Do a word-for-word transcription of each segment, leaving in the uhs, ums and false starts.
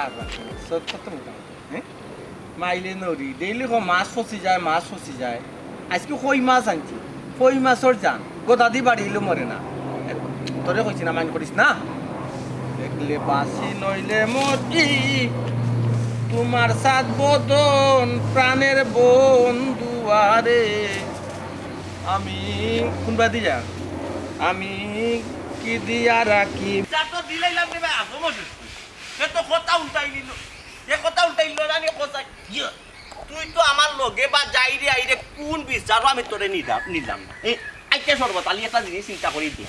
আর রাখি না। সব কত মোটামুটি, হ্যাঁ? মাইলে নড়ি, ডেইলি কো মাছ ফসি যায়, মাছ ফসি যায়। আজকে কই মাছ আনছি, কই মাছর জান, গোদাদি বাড়িলেও মরে না। তোরে কইছি না, মাইন্ড করিস না। দেখলে বাসি নইলে মরি, তোমার সাত বদন প্রাণের বন্ধু আরে। আমি কোন বাদি যা? আমি কি দিয়া রাখি? যা তো দিলাইলাম রে ভাই, আজমও শেষ করি। সে তো কথা উল্টাই নিল। এ কথা উল্টাই নিল, জানি কথা। ইয়ে, তুই তো আমার লগে বা যাই রে, আই রে, কোন বিচারও আমি তোরে নিলাম, নিলাম না। এ, আইতে শরবত আলী একটা জিনিস চিন্তা করি দে।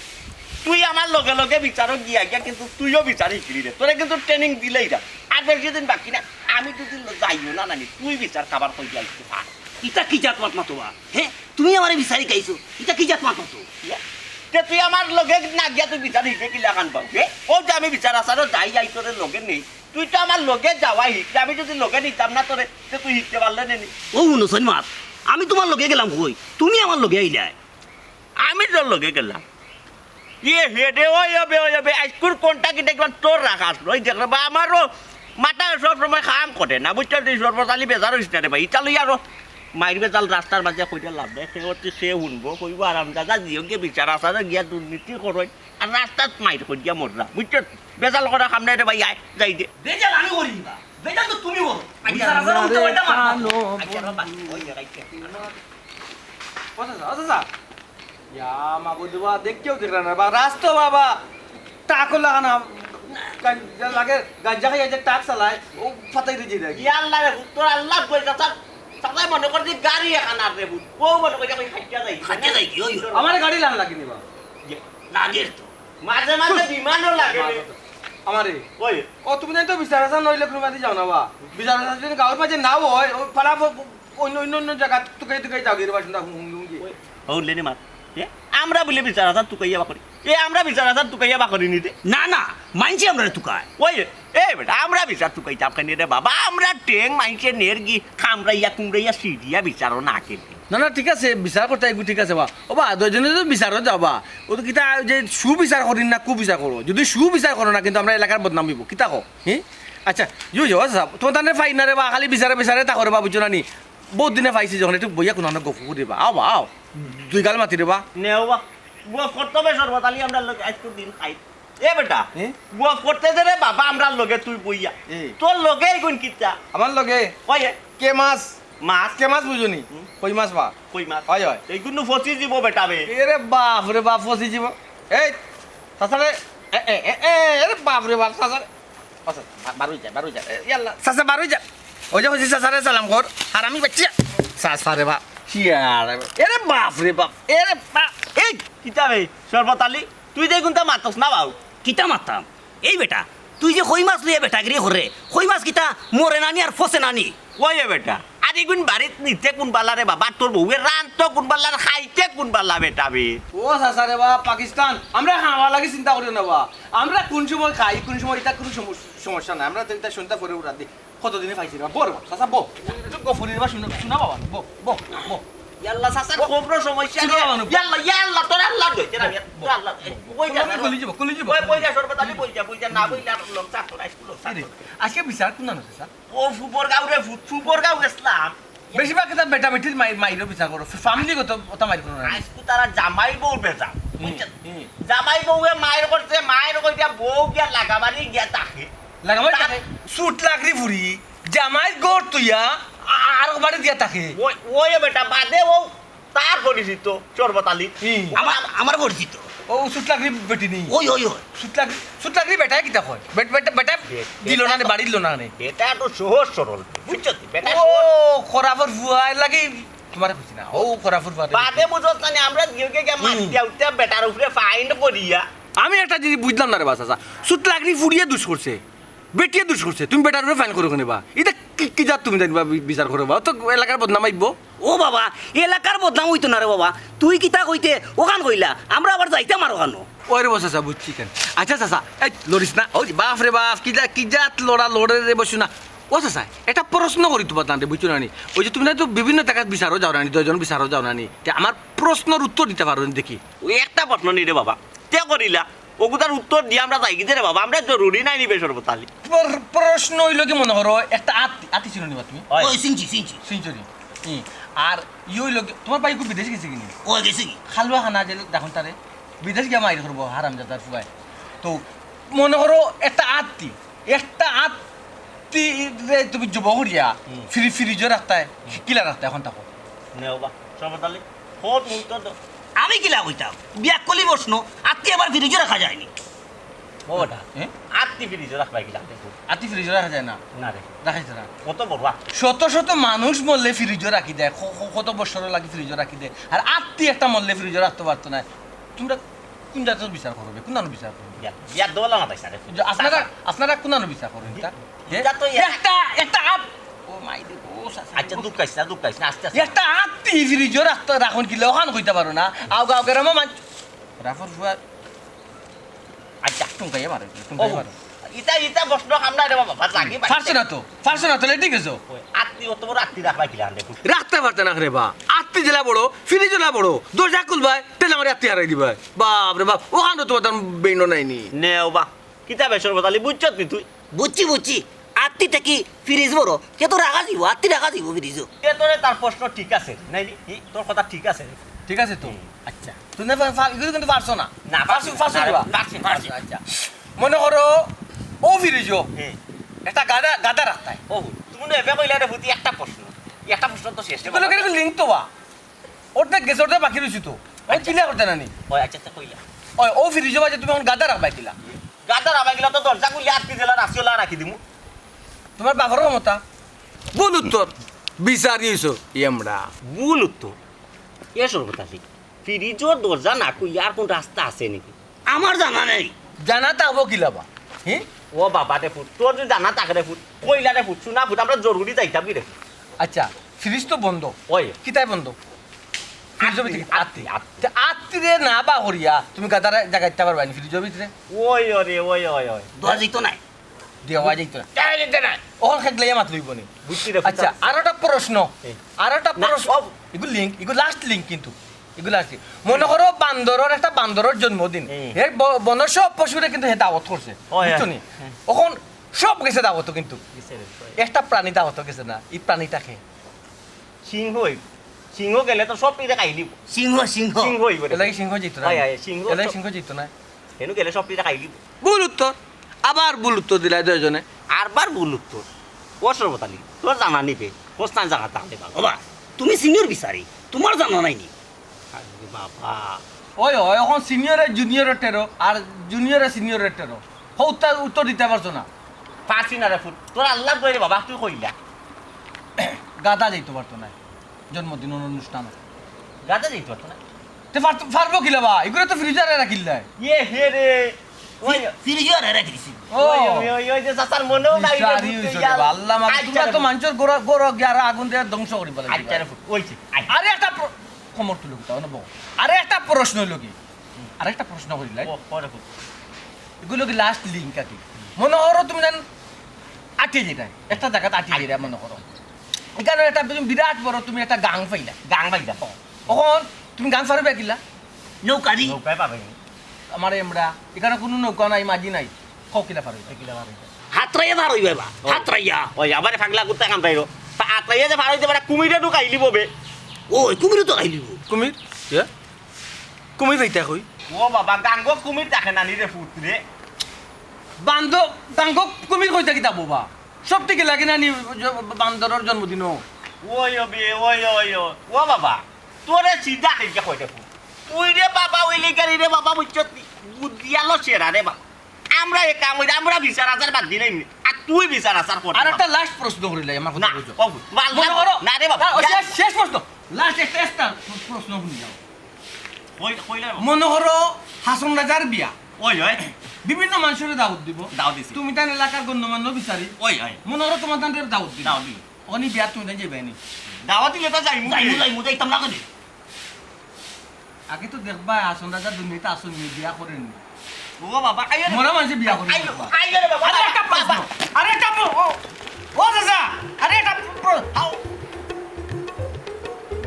তুই আমার লগে লগে বিচারও গিয়া গিয়া কিন্তু তুইও বিচার হিকলি রে। তোরে কিন্তু ট্রেনিং দিলেই যা। আর বেশি দিন বাকি না। আমি যদি ল-, যাইও না নানি, তুই বিচার খাবার কই যাইতে পার। ইতা কি জাত মাত মাতো বা? হে? তুমি আমারে বিচারি গাইছো? ইতা কি জাত মাত মাতো? ইয়া। তে তুই আমার লগে না গিয়া তুই বিচার হিকে কিলা খান পাও? হে? ও যে আমি বিচার আচারও যাই, যাই তোরে লগে নেই। তুই তো আমার লগে যাওয়া হিক, আমি যদি লগে নিতাম না তোরে, তে তুই হিকতে পারলে নে নি। ও হুনো সৈন মাত, আমি তোমার লগে গেলাম কই? তুমি আমার লগে আইলায়। আমি তোর লগে গেলাম। ইয়ে হে রে, ওই হবে, ওই হবে, আইজকুর কোনটা কি দেখবার তোর রাখাস? ওই দেখ রে বা, আমারও মাথা সব সময় কাম করে না, বুঝছস? তুই শরবত আলী বেজার হইস না রে ভাই, ইটা লই আরো মাইর বেজাল রাস্তার মাঝে কইতে লাভ নাই। সে অতি সে হুনবো, কইবো আরাম দাদা, জিও গিয়ে বিচার আচারে গিয়া দুর্নীতি করো, আর রাস্তাত মাইর করিয়া মররা, বুঝছস? বেজাল করা কাম নাই রে ভাই, আয়, যাই দে। বেজাল আমি করি না, বেজাল তো তুমি করো। আচ্ছা, রাজা, উঠে পাল্টা মার। আচ্ছা, বাবা, ওই জায়গায় কি? ও চাচা, ও চাচা। ইয়া, মাবুদ বা, দেখকেও দেখরা না, বা, রাস্তো বাবা, টাকও লাগা না, গাঞ্জা লাগে, গাঞ্জা খাইয়া যে টাক চালায়, ও ফাতাই দিয়ে যায়। ইয়া আল্লাহ রে, তোর আল্লাহ বই, চাচা, চাচা মনে কর যে গাড়ি এখান আর রে, ও মনে কর যে আমি খাইয়া যাই। খাইয়া যাই কি, ওই? আমার গাড়ি লান লাগেনি বা। ইয়ে, লাগের তো। মাঝে মাঝে বিমানও লাগে রে। আমারে। ওই। ও, তুমি জানো তো বিচার আচার নইলে কোনো বাড়ি যাও না বা। বিচার আচার যদি গাঁওর মাঝে নাও হয়, ও পাড়া ব-, ব-, অন্য, অন্য, অন্য জায়গা তুকাই তুকাই যাও গিয়ে বাসিন্দা হুম, হুম, হুম গিয়ে। ওই, ও লেনে মাত। এ? আমরা বলে বিচার আচার তুকাইয়া বাকরি। এ, আমরা বিচার আচার তুকাইয়া বাকরি নিতে। না, না, মানছি আমরা তুকায়। ওই, এ বেটা, আমরা বিচার তুকাইতাম কেন রে বাবা? আমরা টেং মাইনষে নেরগি, কামড়াইয়া কুমড়াইয়া সিডিয়া বিচারও না কেন। না, না, ঠিক আছে, বিচার করতে এগু ঠিক আছে বা। ও বা, দুইজনে তো বিচারও যাবা। ও তো কিতা যে সুবিচার করি না, কুবিচার করো। যদি সুবিচার করো না, কিন্তু আমরা এলাকার বদনাম হইব। কিতা কো? হ্যাঁ? আচ্ছা, ইউ, ইউ, আচ্ছা, তোমার তানে ফাই না রে বা, খালি বিচারে বিচারে তা করে বা, বুঝছো না নি? বহুত দিনে পাইছি যখন, একটু বইয়া কোনো গফ করি বা। আও বা, আও। দুই গাল মাতি রে বা। নেও বা। গফ করতে হবে শরবত আলী, আমরা লোক আজকের দিন খাই। এ বেটা, এ? গফ করতে দে রে বাবা, আমরার লগে তুই বইয়া। এ। তোর লগে এগুন কিতা? আমার লগে? কই এ? কে মাছ? মাছ? কে মাছ বুঝো নি? হুম। কই মাছ বা? কই মাছ? হয়, হয়। এইগুন নু ফসি দিব বেটা বে। এ রে বাফ রে বাফ, ফসি দিব। এই, চাচা রে, এ, এ, এ, এ, এ রে বাফ রে বাফ, চাচা রে। ও চাচা, বা-, বারোই যা, বারোই যা। এ, ইয়াল্লা, চাচা বারোই যা। ওই যে কইছি চাচা রে সালাম কর। আর আমি বাচ্চা। চাচা রে বাফ। চিয়া রে বাফ। এ রে বাফ রে বাফ। এ রে বাফ। এই, কিতা বে? শরবত আলী, তুই যে কুনতা মাতস না বাউ। কিতা মাততাম? এই বেটা, তুই যে কই মাছ লইয়া বেটাগিরি করে, কই মাছ কিতা মরে নানি আর ফসে নানি? ওই এ বেটা, আর এগুন বাড়িত নিতে কোন বালা রে বাবা, তোর বউয়ে রানতো কোন বালা, আর খাইতে কোন বালা বেটা বে? ও চাচা রে বাবা, পাকিস্তান, আমরা খাওয়া লাগি চিন্তা করিও না বাবা। আমরা কোন সময় খাই, কোন সময় ইতা কোনো সমস-, সমস্যা নাই। আমরা তো ইতা সন্ধ্যা করে উড়া দিই। কতদিনে পাইছি রে বাবা? বল বাবা, চাচা বল। একটু গফুরি রে বাবা, শুনা, শুনা বাবা, বল, বল, বল। ইয়াল্লা, চাচার খবর সমস্যা শুনো নেই। বাবা, ইয়াল্লা, ইয়াল্লা, তোর আল্লাহ দইতে না, বল, তোর আল্লাহ। বল। কই যা, কলি যাব, কলি যাব। কই, কই যা, শরবত আলী, কই যা, কই যা, না কইলে আর লোক চাপ তোর, আইসকুল লোক চাপ তোর। আরে, আজকে বিচার কোন আনো, চাচা? ও ফুবর গাঁও রে, ফু-, ফুবর গাঁও গেছলাম। বেশিরভাগ কিতা বেটা বেটির মাই-, মাইরও বিচার করো, ফ্যামিলিগত ওটা মাইর করো না। আইসকু তারা জামাই বউ বেজা, হুম, বুঝছেন? হুম। জামাই বউয়ে মাইর করছে, মাইর কইতে বউ গিয়া লাগাবাড়ি গিয়া তাকে। লাগাবাড়ি তার তাকে? সুট লাকড়ি ফুরি, জামাই গড় তুইয়া, আ-, আর বাড়ি দিয়া তাকে। ওই, ওই বেটা বাদে ও তার পরিচিত, শরবত আলী। হুম। আমার, আমার পরিচিত। ও সুট লাকড়ি বেটি নি? ওই, ওই, ওই। সুট লাকড়ি, সুট লাকড়ি বেটায় কিতা কয়? বেট-, বেটা, বেটা বেট-, দিল না নে, বেটা তো, বাড়ি দিল না নে। বেটা তো সহজ সরল, বুঝছো তো? বেটা ও, সহজ। খরাফর ফুয়া, এর লাগি তোমারে কইছি না। ও, খরাফর ফুয়া। বাদে বুঝছ না নি, আমরা জিওকে গিয়া মাছ হুম। দিয়া উঠতে বেটার উপরে ফাইন করিয়া। আমি একটা জিনিস বুঝলাম না রে বা চাচা। সুট লাকড়ি ফুরিয়ে দুষ করছে। বেটিয়ে দুষ করছে, তুমি বেটার উপরে ফাইন করো কেনে বা? ইতা কি, কি জাত তুমি জানবা বি-, বিচার করো বা? ও তো এলাকার বদনাম আইবো। ও বাবা, এলাকার বদনাম অইতো না রে বাবা। তুই কিতা কইতে ওখান কইলা, আমরা আবার যাইতাম আর ওখানো। ওই রে বা চাচা, বুঝছি কেন। আচ্ছা চাচা, এই লড়িস না। ওই বাফ রে বাফ, কি জা-, কি জাত লড়া লড়ে রে বসু না। ও চাচা, এটা প্রশ্ন করি তোমার তান্তে, বুঝছো না নি? ওই যে তুমি না তো বিভিন্ন জায়গায় বিচারও যাও না নি, দুইজন বিচারও যাও না নি। তে আমার প্রশ্নর উত্তর দিতে পারো নি দেখি। ওই একটা প্রশ্ন নি রে বাবা, তে করিলা। অগুতার উত্তর দিয়া আমরা যাইগি যে রে বাবা, আমরা জরুরি নায় নি বে শরবত আলী। প্র-, প্রশ্ন অইলো কি, মনো করো একটা আত্তি, আত্তি চিনো নি বা তুমি? অয়। অয়, চিনছি, চিনছি। চিনছো নি? হুম। আর ই অইলো কি, তুমার ভাই কু বিদেশ গেছে কিনি? অয়, গেছে কি? খালুয়া খানা যে দেখোন তারে, বিদেশ গিয়া মাইর করবো হারামজাদার ফুয়ায়। তো মনো করো একটা আত্তি, একটা আত্তি রে তুমি জবো করিয়া হুম। ফ্রি-, ফ্রিজো রাখতায়, কিলা রাখতায় অখন থাকো? নেও বা, শরবত আলী, খোদ মুহূর্ত দ-, আমি কিলা কইতাম? বিয়াক্কলি প্রশ্ন, আত্তি আবার ফ্রিজো রাখা যায় নি। ও বেটা, হ্যাঁ? আত্তি ফ্রিজো রাখবায় কিলা? আত্তি ফ্রিজো রাখা যায় না? না রে। রাখা যায় না। কত বড় আত্তি? শত শত মানুষ মরলে ফ্রিজো রাখি দেয়, ক-, ক-, কত বছর লাগি ফ্রিজো রাখি দেয়। আর আত্তি একটা মরলে ফ্রিজো রাখতো পারতো নায়। তুমরা কুন জাতর বিচার করো বে? কুনানো বিচার করো? বিয়া, বিয়া দোলা না তাই স্যার। যে আপনারা, আপনারা কুনানো বিচার করো এটা? ইটা তো ইয়া- একটা, একটা আপ-, ও মাই দে, ও সা-, সা-, আচ্ছা, ও দুঃখ পাইস না, দুঃখ পাইস না, আস্তে আস্তে। একটা আত্তি ফ্রিজো রাখতো, রাখুন কিলা অখান কইতা পারো না। আও গাও গেরামো মান-, রাফর ফুয়া। আচ্ছা। টুঙ্কাইয়া মারো, টুঙ্কাইয়া ও, মারো। ইটা, ইটা প্রশ্ন কাম নায় রে বাবা, বাদ লাগি পারছে না তো, পারছে না তো, লেটি গেছো। ওই, আত্তি অত বড় আত্তি রাখবায় কিলা আনলে? রাখতা পারতা না রে বা। আত্তি যেলা বড়, ফ্রিজ অলা বড়। দরজা খুলবায়, তেলে আমারে আত্তি হারাই দিবায়। বাপ রে বাপ, অখান তো তুমার বেইনো নাই নি। নেও বা, কিতা বে শরবত আলী, বুঝছত নি তুই? বুঝছি, বুঝছি। আত্তি থাকি ফ্রিজ বড়, হে তো রাখা যাইবো, আত্তি রাখা যাইবো ফ্রিজো। এ তোরে তার প্রশ্ন ঠিক আছে, নাই নি? ই, তোর কথা ঠিক আছে। ঠিক আছে তো? হুম। আচ্ছা। তুমি ফা-, ফা-, ইগুলো কিন্তু পারছো না। না, পারছো, পারছি, পারছো না, রে বা? পারছি, পারছি। আচ্ছা। মনো করো, ও ফ্রিজো হুম। একটা গাদা, গাদা রাখতায়। ও, তুমি না এবে কইলা রে ফুতি একটা প্রশ্ন। একটা প্রশ্ন তো শেষ রে এগুলো বাবা। কিন্তু লিঙ্ক তো বা। অর্ধেক গেছে, অর্ধেক বাকি রইছে তো। ও আচ্ছা। কিলা করতে না নি? ওই, আচ্ছা, আচ্ছা, কইলা। ওই, ও ফ্রিজো মাঝে তুমি অখন গাদা রাখবায় কিলা? গাদা রাখবায় কিলা তো দরজা খুলিয়া আটকি দিলা, রাখি দিমু। তুমার বাপর ক্ষমতা। ভুল উত্তর। বিচারি অইছো, এমরা। ভুল উত্তর। এ শরবত আলী, ফ্রিজর দরজা না খুলিয়া আর কুন রাস্তা আছে নাকি? আমার জানা নাই। জানা থাকবো কিলা বা? হি? ও বাবা রে ফুত, তোর যদি জানা থাকে রে ফুত, কইলা রে ফুত, শুনা ফুত, আমরা জরুরি যাইতাম কি রে ফুত? আচ্ছা, ফ্রিজ তো বন্ধ। ওই। কিতায় বন্ধ? ফ্রিজর ভিতরে আত্তি, আত্তি। আত্তি। তে আত্তিরে না বা করিয়া তুমি গাদারে জাগাইতা পারবায় নি ফ্রিজর ভিতরে? ওই ওরে, ওই, ওই, ওই। দেওয়া যাইতো নায়। দেওয়া যাইতো নায়। দেওয়া যাইতো নায়। অখন খেগলাইয়া মাত লইবো নি। বুঝছি রে, আচ্ছা, বুঝছি। আরো একটা প্রশ্ন। এই। আরো একটা না, প্রশ্ন। ও। ইগু লিঙ্ক, ইগু লাস্ট লিঙ্ক কিন্তু। ইগু লাস্ট লিঙ্ক। মনো করো বান্দরর একটা বান্দরর জন্মদিন। হুম। হে ব-, বনর সব পশুরে কিন্তু হে দাওয়াত করছে। ওই, বুঝছো নি? হ্যাঁ। অখন সব গেছে দাওয়াতো কিন্তু। গেছে রে, ওই। একটা প্রাণী দাওয়াতো গেছে না। ই প্রাণীটা কে? সিংহ অইবো। সিংহ গেলে তো সব পিঠে খাইলিবো। সিংহ, সিংহ। সিংহ অইবো রে। এলাকি সিংহ জিতো না। হয়, হয়, সিংহ এলাকি তো সিংহ জিতো না। হেনু গেলে সব পিঠে খাইলিবো। ভুল উত্তর। আবার ভুল উত্তর দিলায় দুইজনে। আরবার ভুল উত্তর। ও শরবত আলী, তোর জানা নি বে। কোস্তান জানা তাহলে বাবা। বাবা, তুমি সিনিয়র বিচারি, তুমার জানা নাই নি? আরে বাবা। ওই, ওই, অখন সিনিয়রে জুনিয়রে টেরো, আর জুনিয়রে সিনিয়রে টেরো। হো, উত্তর, উত্তর দিতা পারছো না। পারছি না রে ফুত। তোর আল্লাহ কই রে বাবা, তুই কইলা। গাদা যাইতো পারতো না। জন্মদিন অনুষ্ঠান। গাদা যাইতো পারতো না? তে পারতো, পারবো কিলা বা? ইগুরে তো ফ্রিজো আরে রাখিলাই। ইয়ে হে রে। ওই। ফ্রি-, ফ্রিজো আরে রাখি দিছি। ও। ওই, ওই, ওই, ওই যে চাচার মনেও নাই রে, বিচারি বুঝতে অইছো রে গেল। বা। আল্লাহ মাবুদ, আচ্ছা তুমরা রে তো ফুত। মানষর ঘরো, ঘরো গিয়া আরো আগুন দিয়া ধ্বংস করিবা লাগি। আচ্ছা রে ফুত, ওই যে, আই। আরে একটা প্র-, খমর তুলো কিতা, অনো বও। আরে একটা প্রশ্ন অইলো কি? হুম। আরে একটা প্রশ্ন করিলাই। ও, করে ফুত। ইগুলো কি লাস্ট লিঙ্ক আর কি? মনো করো তুমি জান আটকে যেতায়, একটা জাগাত আটকে যেতায় মনো করো। ইখানো একটা তুমি বিরাট বড় তুমি একটা গাং পাইলা। গাং পাইলা। অখন তুমি গাং পারবায় কিলা? নৌকা দি। নৌকায় পারবায় নি? আমারে এমরা, ইখানো কুনু নৌকা নাই, মাঝি নাই। কও কিলা পারবায়? কিলা পারবায়? হাতরাইয়া পার অইবায় বা, ও। হাতরাইয়া। ওই, আবার পাগলা কুত্তা কামড়াইলো। তা হাতরাইয়া যে পার অইতে পারে, কুমিরে তো খাইলিবো বে। ওই, কুমিরে তো খাইলিবো। কুমির? ইয়া? কুমির পাইতা কই? ও বাবা, গাঙ্গো কুমির থাকে না নি রে ফুত রে। বান্দর, গাঙ্গো কুমির কইতা কিতা বাবা? সব থেকে লাগে না নি জ-, বান্দরর জন্মদিনও। ওই ও বে, ওই, ওই, ও। ও বাবা, তোরে সিধা কইকে কই রে ফুত। তুই রে বাবা, ওই লেগারি রে বাবা, বুঝছত নি? বুদ্ধিয়ালো সেরা রে বাবা। আমরা এ কাম অইলে আমরা বিচার আচার বাদ দিলাই নি। আর তুই বিচার আচার কর। আর একটা লাস্ট প্রশ্ন করিলাই, আমার কথা না, বুঝো। ও, বাল মনে না, করো, না রে বাবা। না, ও শেষ, শেষ প্রশ্ন। লাস্ট একটা, একটা প্রশ্ন শুনি যাও। কই, কইলা বাবা। মনে করো হাসন রাজার বিয়া। ওই, ওই। বিভিন্ন মানুষরে দাওয়াত দিব। দাওয়াত দিছি। তুমি তান এলাকার গণ্যমান্য বিচারি। ওই, ওই। মনে করো তোমার তানরে দাওয়াত দিব। দাওয়াত দিল। অনি বিয়া তুমি তান যাইবায় নি? দাওয়াত দিলে তো যাইমু। যাইমু, যাইমু, যাইতাম না কেনে? আগে তো দেখবা, হাসন রাজা দুনিয়াতে আসন নিয়ে বিয়া করেননি। ও বাবা, আইও রে। মরা মানুষে বিয়া করে আইও, দেখবা। আইও রে বাবা, আরে একটা প্রশ্ন, বাবা। আরে একটা প্র-, ও, ও চাচা, আরে একটা প্র-, আও।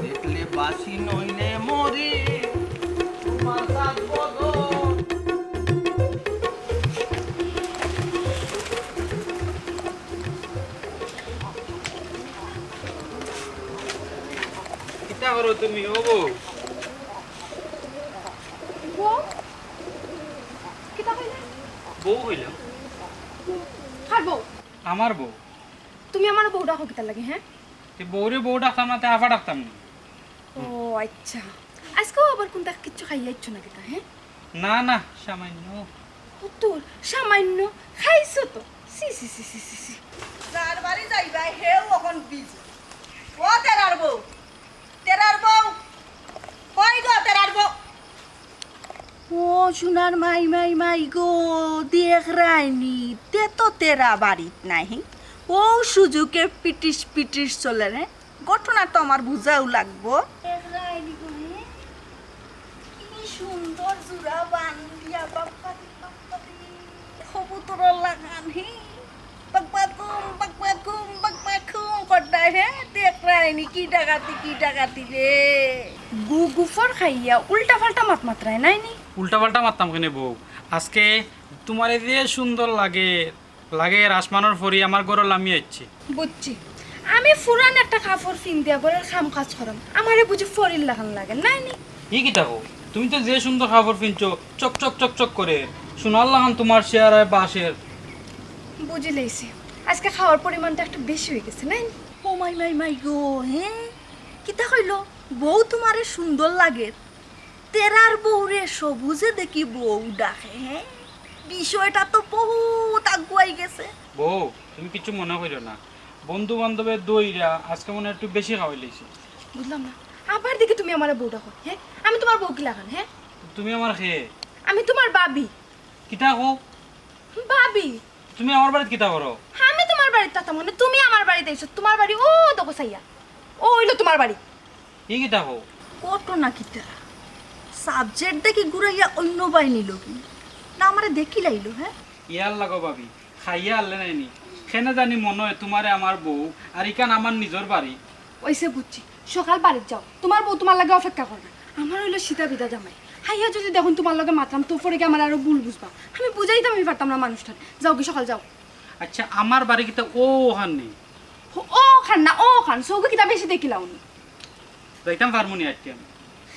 দেখলে বাসি নইলে মরি, তোমার সাত বদন। তুমি ও বউ? বউ? কিতা কইলা? বউ কইলাম। কার বউ? আমার বউ। তুমি আমার বউ ডাকো কিতার লাগি, হ্যাঁ? তে বউরে বউ ডাকতাম না, তে আফা ডাকতাম না। ও আচ্ছা, আজকেও আবার কুনতা কিচ্ছু খাইয়া ইচ্ছ না কিতা, হ্যাঁ? না না, সামান্য। ও তোর সামান্য খাইছো তো। সি সি সি সি সি সি। যার বাড়ি যাইবা হেও অখন বিজি। ও তেরার বউ, তেরার বউ, কই গো তেরার বউ? ও সোনার মাই, মাই, মাই গো, দেখরায়নি, তে তো তেরা বাড়িত নাই। ও সুযোগে পিটিস পিটিস চলের, হ্যাঁ? ঘটনা তো আমার বুঝাও লাগবো। দেখরায়নি গো, হ্যাঁ? কি সুন্দর জুড়া বান্ধিয়া, বাপ্পারে, বাপ্পারে। কবুতরর লাখান, হে। বাক বাক কুম, বাক বাক কুম, বাক বাক কুম করতায়, হে। দেখরায়নি কি ডাকাতি, কি ডাকাতি রে। গু গুফর খাইয়া উল্টা পাল্টা মাত মাতরায় নায়নি? উল্টা পাল্টা মাততাম কেনে বউ? আজকে তুমারে যে সুন্দর লাগে, লাগে এর আসমানর পরি আমার ঘরো লামি আইছে। বুঝছি, আমি পুরান একটা কাপড় পিন্দিয়া ঘরর কাম কাজ কররাম, আমারে বুঝি পরির লাখান লাগে নায়নি? ই কিতা কও? তুমি তো যে সুন্দর কাপড় পিনছো, চক চক চক চক করের, সোনার লাখান তুমার চেহারায় বাসের। বুঝিলাইছি, আজকে খাওয়ার পরিমাণটা একটু বেশি অইগেছে নায়নি? ও মাই মাই মাই গো, হে? কিতা কইলো? বউ তুমারে সুন্দর লাগের। তেরার বউরে সবুজে দেখি বউ ডাকে, হে? বিষয়টা তো বহুত আগুয়াই গেছে। বউ, তুমি কিচ্ছু মনে করিও না, বন্ধু বান্ধবে দইরা আজকে মনে হয় একটু বেশি খাওয়াইলাইছি। বুঝলাম না, আবার দেখি তুমি আমারে বউ ডাকো, হে? আমি তুমার বউ কিলাখান, হে? তুমি আমার কে? আমি তুমার ভাবি। কিতা কও? ভাবি। তুমি আমার বাড়িত কিতা করো? আমি তুমার বাড়িত থাকতাম কেনে? তুমি আমার বাড়িত আইছো, তুমার বাড়ি ও দেখো চাইয়া, ও অইলো তুমার বাড়ি। ই কিতা কও? ঘটনা কিতা? Subject দেখি ঘুরাইয়া অইন্য বায় নিলো কি? না আমারে দেখিলাইলো, হে? ইয়াল্লা গো ভাবি, খাইয়া আরলে নায়নি। কেনে জানি মনো অয় তুমারে আমার বউ, আর ইখান আমার নিজর বাড়ি। অইছে বুঝছি, সকাল বাড়িত যাও, তুমার বউ তুমার লাগি অপেক্ষা কররা। আমার অইলো সিধা বিধা জামাই, আইয়া যুদি দেখইন তুমার লগে মাতরাম তো পরে গিয়া আমারে আরো ভুল বুঝবা। আমি বুঝাইতাম আমি পারতাম না মানুষটারে। যাওগি সকাল যাও। আচ্ছা, আমার বাড়ি কিতা অউ অখান নি? ও, অখান না, অখান। চউখে কিতা বেশি দেখিলাওনি? যাইতাম পারমুনি আইজকে আমি।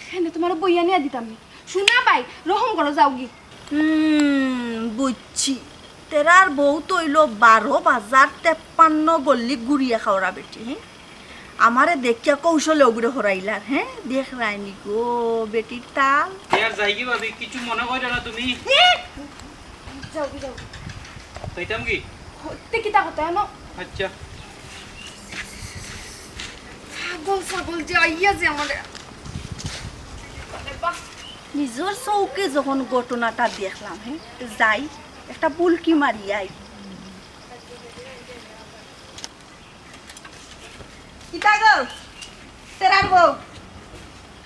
কেনে তুমারে বইয়া নিয়া দিতাম নি? সোনা বাই, রহম করো, যাওগি। হুম, বুঝছি। তেরার বউ তো অইলো বারো বাজার তেপ্পান্ন গল্লি ঘুরিয়া খাওরা বেটি, হে? আমারে দেখিয়া কৌশলে অগুরে হরাইলার, হে? দেখরায়নি গো, বেটির তাল। এ আর যাইগি ভাবি, কিচ্ছু মনে করিও না তুমি। এ! যাওগি, যাওগি। যাইতাম কি? তে কিতা কথা এনো? আচ্ছা। পাগল ছাগল যে আইয়া যে আমারে। নিজর চউখে যখন ঘটনাটা দেখলাম, হে, যাই, একটা বুলকি মারি আই। কিতা গো, তেরার বউ,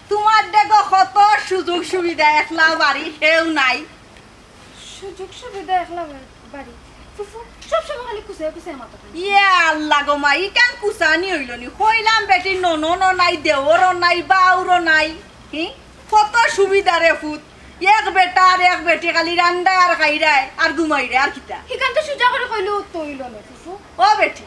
তুমার দেখো কত সুযোগ সুবিধা, একলা বাড়ি, কেউ নাই। সুযোগ সুবিধা একলা বাড়ি। ফুফু, সব সময় খালি কুচাইয়া কুচাইয়া মাতো কেনে? ইয়া আল্লা গো মাই, ইখান কুচানি অইলো নি? কইলাম বেটির ননদও নাই, দেওরও নাই, বাউরও নাই। হি? কত সুবিধা রে ফুত। এক বেটা আর এক বেটি খালি রান্দায় আর খাইরায় আর ঘুমাইরায় আর কিতা? ইখান তো সুজা করি কইলেও তো অইলো না, ফুফু। ও বেটি,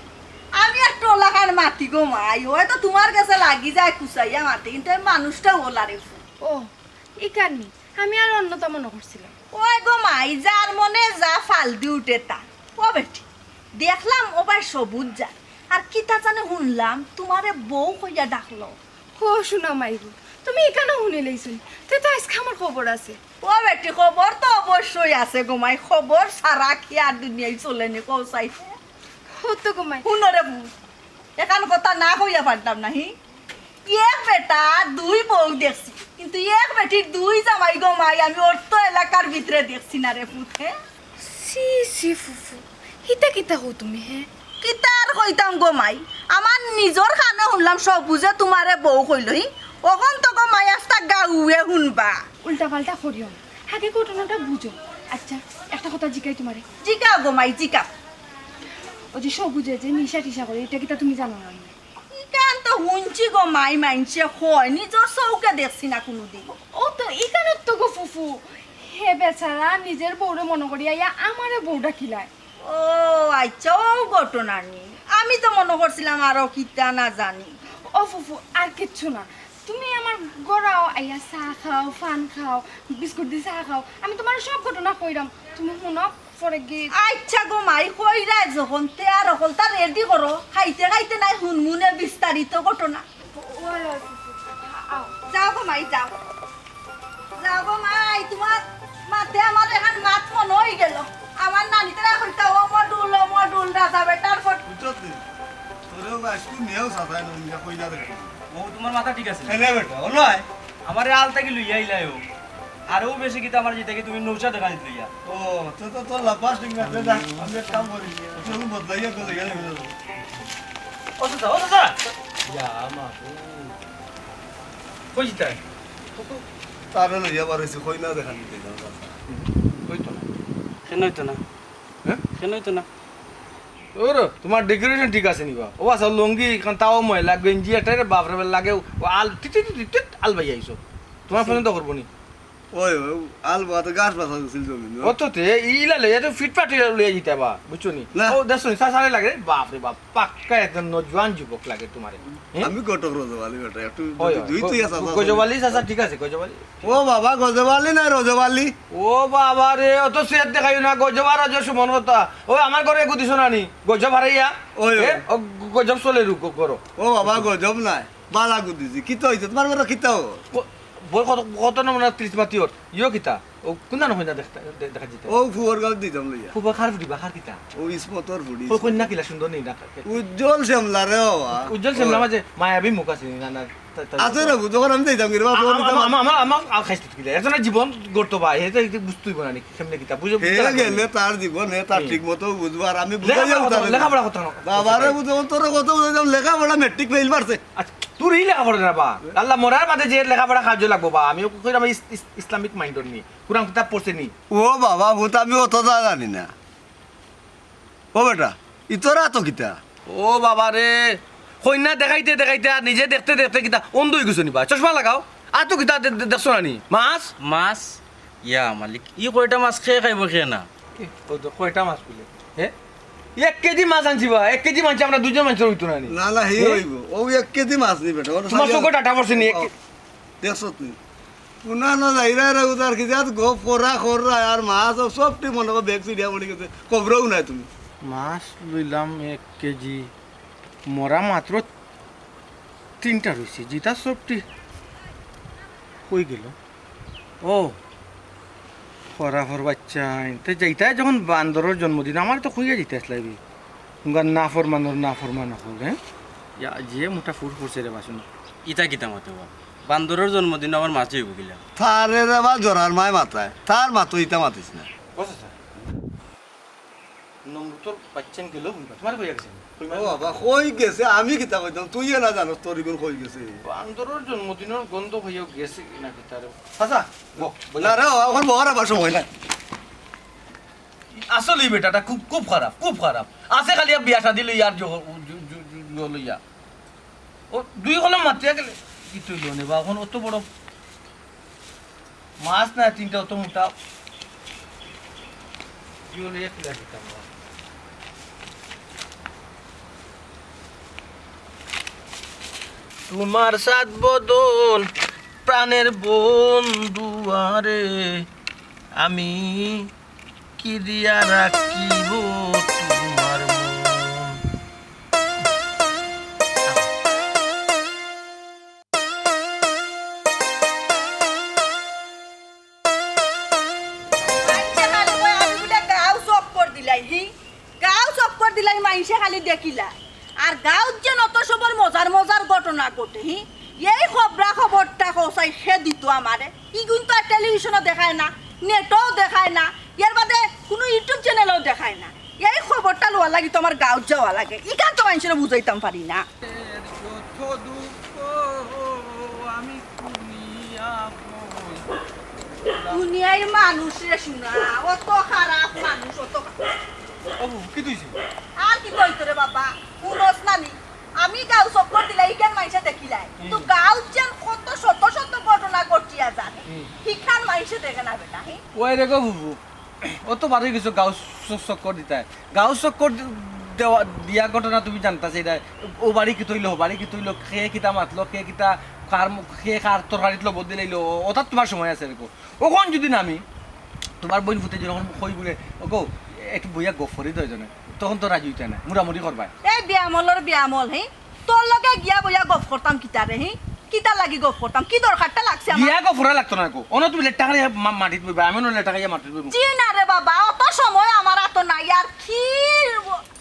আমি একটু অলাখান মাতি গো মাই, অয়তো তুমার গেছে লাগি যায় কুচাইয়া মাতে, কিন্তু আমি মানুষটা অলা রে ফুত। ও, ইখান নি, আমি আর অন্যতা মনো করছিলাম। ওই গো মাই, যার মনে যা ফালদি উঠে তা। ও বেটি, দেখলাম ও বায় সবুজ যার। আর কিতা জানি হুনলাম, তুমারে বউ কইয়া ডাকলো। ও সোনা মাই গো, তুমি ইখানও হুনিলাইছো নি? তে তো আইজকে আমার খবর আছে। ও বেটি, খবর তো অবশ্যই আছে গো মাই, খবর ছাড়া কি আর দুনিয়ায় চলে নি কও চাইছে? হুনো রে ফুত, এখান কথা না কইয়া পারতাম না, হি? এক বেটা দুই বউ দেখছি, কিন্তু এক বেটির দুই জামাই গো মাই আমি অত এলাকার ভিতরে দেখছি না রে ফুত, হে? ছি ছি ফুফু, ইতা কিতা কও তুমি, হে? কিতা আর কইতাম গো মাই, আমার নিজর কানে হুনলাম সবুজে তুমারে বউ কইলো, হি? অখন তো গো মাই আস্তা গাউয়ে হুনবা। উল্টা পাল্টা করিও না, আগে ঘটনাটা বুঝো। আচ্ছা, একটা কথা জিকাই তুমারে। জিকাও গো মাই, জিকাও। ওই যে সবুজে যে নিশা টিশা করে, ইটা কিতা তুমি জানো না? ইখান তো হুনছি গো মাই, মাইনষে কয়, নিজর চউখে দেখছি না কুনুদিন। ও তো ইখানর তো গো ফুফু, হে বেচারা নিজর বউরে মনো করি আইয়া আমারে বউ ডাকিলায়। ও আচ্ছা, অউ ঘটনা নি। আমি তো মনো করছিলাম আরো কিতা না জানি। ও ফুফু, আর কিচ্ছু না। তুমি আমার ঘরো আইয়া চা খাও, পান খাও, বিস্কুট দি চা খাও, আমি তুমারে সব ঘটনা কইরাম। তুমি হুনো, পরে গিয়া আচ্ছা গো মাই, কইরায় যখন, তে আর হকলতা রেডি করো, খাইতে খাইতে নায় হুনমুনে বিস্তারিত ঘটনা। যাও গো মাই, যাও। যাও গো মাই, তুমার মাতে আমার এখান মাত মনো অইগেলো। আমার নানিতারা কইতা, "ও মডুল, ও মডুল, রাজা বেটার ফট।" বুঝছত নি? তোরেও আইজকু নিয়াও সাজায় না, নিয়া কইলা দেখি। ও, তুমার মাথা ঠিক আছে নি? এনে বেটা, ও নয়। আমারে আল থাকি লইয়া আইলায় ও। আর ও বেশি কিতা আমার যেটা কি তুমি নৌশা দেখা দিত লইয়া। ও, তো, তো, তোর লাপাস ঠিক আছে, যা, আমি এক কাম করি। তুই বদলাইয়া চলে গেলে হয়ে যাবে। ও চাচা, ও চাচা। ইয়া, মা, ও। কই যিতায়? তারে লইয়া বার অইছি, কইনা দেখানি দিতে যাও, চাচা। অইতো না। কেনে অইতো না? হ্যাঁ? কেনে অইতো না? ওরে, তুমার decoration ঠিক আছে নি বা? ও আচ্ছা, লুঙ্গি, ইখান তাও ময়লা, গেঞ্জি একটা রে বাপরে বাপ লাগে, ও আল, টিট, টিট, টিট, টিট, আল বাইয়া আইছো। তুমার পছন্দ করবো নি? ওই, ওই, আল বাতে গাছ বাছা গেছিল জমিন, ও। অত তে, ইলা লইয়া তো ফিটফাট ইলা লইয়া যিতা বা, বুঝছো নি? না। ও, দেখছো নি, সা-, সারে লাগে রে, বাপরে বাপ, পাক্কা একজন নজওয়ান যুবক লাগে তুমারে। হ্যাঁ? আমি ঘটক রজব আলী বেটা, একটু ওই, দুই ওই, তুই গো-, আসা গো-, গজব আলী চাচা, ঠিক আছে, গজব আলী। ও বাবা, গজব আলী না রজব আলী? ও বাবা রে, অত সেট দেখাইও না, গজব আর রজব সমান কথা। ও আমার ঘরে এগু দিছো না নি, গজব হারাইয়া? ওই, এ, ওই। ও গজব চলে রুক, করো। ও বাবা, গজব নাই, বালা গু দিছি। কিতা অইছে? তুমার ঘরে কিতা ও? ক-, বই কত, কত না মনে হয় ত্রিশ মাতি ওর। ইয়ো কিতা? ও কোন জানো হয় না দেখতা, দে-, দেখা যেতে। ও ফুয়ার গাল দিতাম লইয়া। ফুবা কার ফুড়ি বা কার কিতা? ও ইসমতর ফুড়ি। ও কন্যা কিলা সুন্দর নি না? উজ্জ্বল শ্যামলা রে বাবা। উজ্জ্বল শ্যামলা ওই। মাঝে মায়াবী মুখ আছে নি? না, না, তা, তা, আছে রে, যখন আমি যাইতাম কি রে বাবা, আ-, আ-, আমার, আমার, আমার, আমার আল খাইছে কিলা? একজনের জীবন গড়তো ভাই, এটা, এটা বুঝতেই পারে না, কেমনে কিতা, বুঝে, হে বুঝতে পারে না। গেলে তার জীবন, হে তার হুম। ঠিক মতো বুঝবো, আর আমি বুঝাই লেখাপড়া যাবো কথা, তারে। লেখাপড়া কথা না। বাবারে বুঝবো, তোর কত বুঝাইতাম, লেখাপড়া মেট্রিক ফেইল মারছে। আচ্ছা, তোর এই লেখাপড়া না বা? আল্লাহ মরার বাদে যে লেখাপড়া কাজে লাগবো বা? আমি কইরাম ইস-, ইস-, ইসলামিক মাইন্ডর নি, কোরআন কিতাব পড়ছে নি? ও বাবা, ভূত আমি অত তা জানি না। ও বেটা, ই তোর আতো কিতা? ও বাবা রে, কইনা দেখাইতে দেখাইতে আর নিজে দেখতে দেখতে কিতা অন্ধ অই গেছো নি বা? চশমা লাগাও। আতো কিতা দে-, দে-, দেখছো না নি? মাছ? মাছ? ইয়া মালিক, ই কয়টা মাছ কে খাইবো কে না? কি? কই তো কয়টা মাছ বুলে? হে? এক কেজি মাছ আনছি বা, এক কেজি মাছ আমরা দুইজন মানষর অইতো না নি? না, না, হে হে? অইবো। ও এক কেজি মাছ নি বেটা, ওর তুমার সাথে চোখে ডাটা পড়ছে নি? এক ও, কে- দেখছত নি? উনা না যাইরা রে উদার কি জাত গো, ফোরা খররা আর মাছ ও সবটি মনে কর ব্যাগ ছিড়িয়া পড়ি গেছে, কবরেও নাই তুমি। মাছ লইলাম এক কেজি, মরা মাত্র তিনটা রইছে, জিতা সবটি কই গেল? ও, ফরাফর বাচ্চা, তে যাইতায় যখন বান্দরর জন্মদিন, আমার তো কইয়া যাইতে আসলাইবি। তুমরা না ফরমানোর না ফরমান হল, হ্যাঁ? ইয়া, যে মোটা ফুর করছে রে বাসন। ইতা কিতা মাতে বা? বান্দরর জন্মদিন আবার মাছ অইবো কিলা? তারে রে বা জরার মায় মাতায়, তার মাতো ইতা মাতিস না। বস স্যার। নমরুদর বাচ্চাইন গেল বুঝবা, তোমার কইয়া গেছে? ও বাবা, কই গেছে? আমি কিতা কইতাম? তুই এলা জানোস তোর ইগুন কই গেছে? বান্দরর জন্মদিনর গন্ধ হইয়াও গেছে কি না কিতা রে? চাচা, বও, বও। না রে, অখন বওয়ার আবার সময় নাই। আসলে এই বেটাটা খুব, খুব খারাপ, খুব খারাপ। আছে খালি আর বিয়া শাদি লইয়া আর জো-, জো-, জো-, জো-, লইয়া। ও দুই কলম মাতিয়া গেলে কি তুই লোনে বা? অখন অত বড় মাছ না, তিনটা অত মোটা। কি হলো, এক প্লেট দিতাম না। তোমার সাত বদন প্রাণের বন্ধু আরে, আমি কি দিয়া রাখিব তোমার মন? মাইনষে খালি কয় আমি বুলে গাউ চক্কর দিলাই, হি? গাউ চক্কর দিলাই, মাইনষে খালি দেখিলা। আর গাউত যে অত সবর মজার মজার ঘটনা ঘটে, হি? এই খবরা খবরটা কসাই সে দিত আমারে। ইগুন তো আর টেলিভিশনও দেখায় না, নেটও দেখায় না, এর বাদে কুনু YouTube চ্যানেলও দেখায় না। এই খবরটা লওয়ার লাগি তো আমার গাউত যাওয়া লাগে, ইখান তো মাইনষরে বুঝাইতাম পারি না। দুনিয়ার মানুষ রে শুনা, অত খারাপ মানুষ, অত খা- ও, কি তুইছে? আর কি কইতো রে বাবা, হুনস না নি? আমি গাউ চক্কর দিলাই, ইখান মাইনষে দেখিলাই। হুম। তো গাউত যেন কত শত শত ঘটনা ঘটিয়া যায়। হুম। ইখান মাইনষে দেখে না বেটা, হি? ওই রে গো বুবু, অত বার অই গেছো গাউ চ-, চক্কর দিতায়। গাউ চক্কর দি-, বিয়া ঘটনা তুমি জানতাছ, এটা অউ বাড়ি কিতা অইলো, হউ বাড়ি কিতা অইলো, কে কিতা মাতলো, কে কিতা কার মু-, কে কার তরকারিত লবণ দিলাইলো, অতাত তুমার সময় আছে দেখো। অখন যুদি না আমি তুমার বইন ফুতে যখন কই বুলে, "ওগো, একটু বইয়া গফ করি দেও জনে", তখন তো রাজি অইতায় না, মুড়ামুড়ি করবায়। এই বেয়ামলর বেয়ামল, হি? তোর লগে গিয়া বইয়া গফ করতাম কিতারে, হি? কিতার লাগি গফ করতাম? কি দরকারটা লাগছে আমার? গিয়া গফ করা লাগতো না গো। অনো তুমি লেট্টা খাইয়া মা-, মাটিত বইবায়, আমি অনো লেট্টা খাইয়া মাটিত বইমু। জি না রে বাবা, অত সময় আমার আতো নাই। আর কি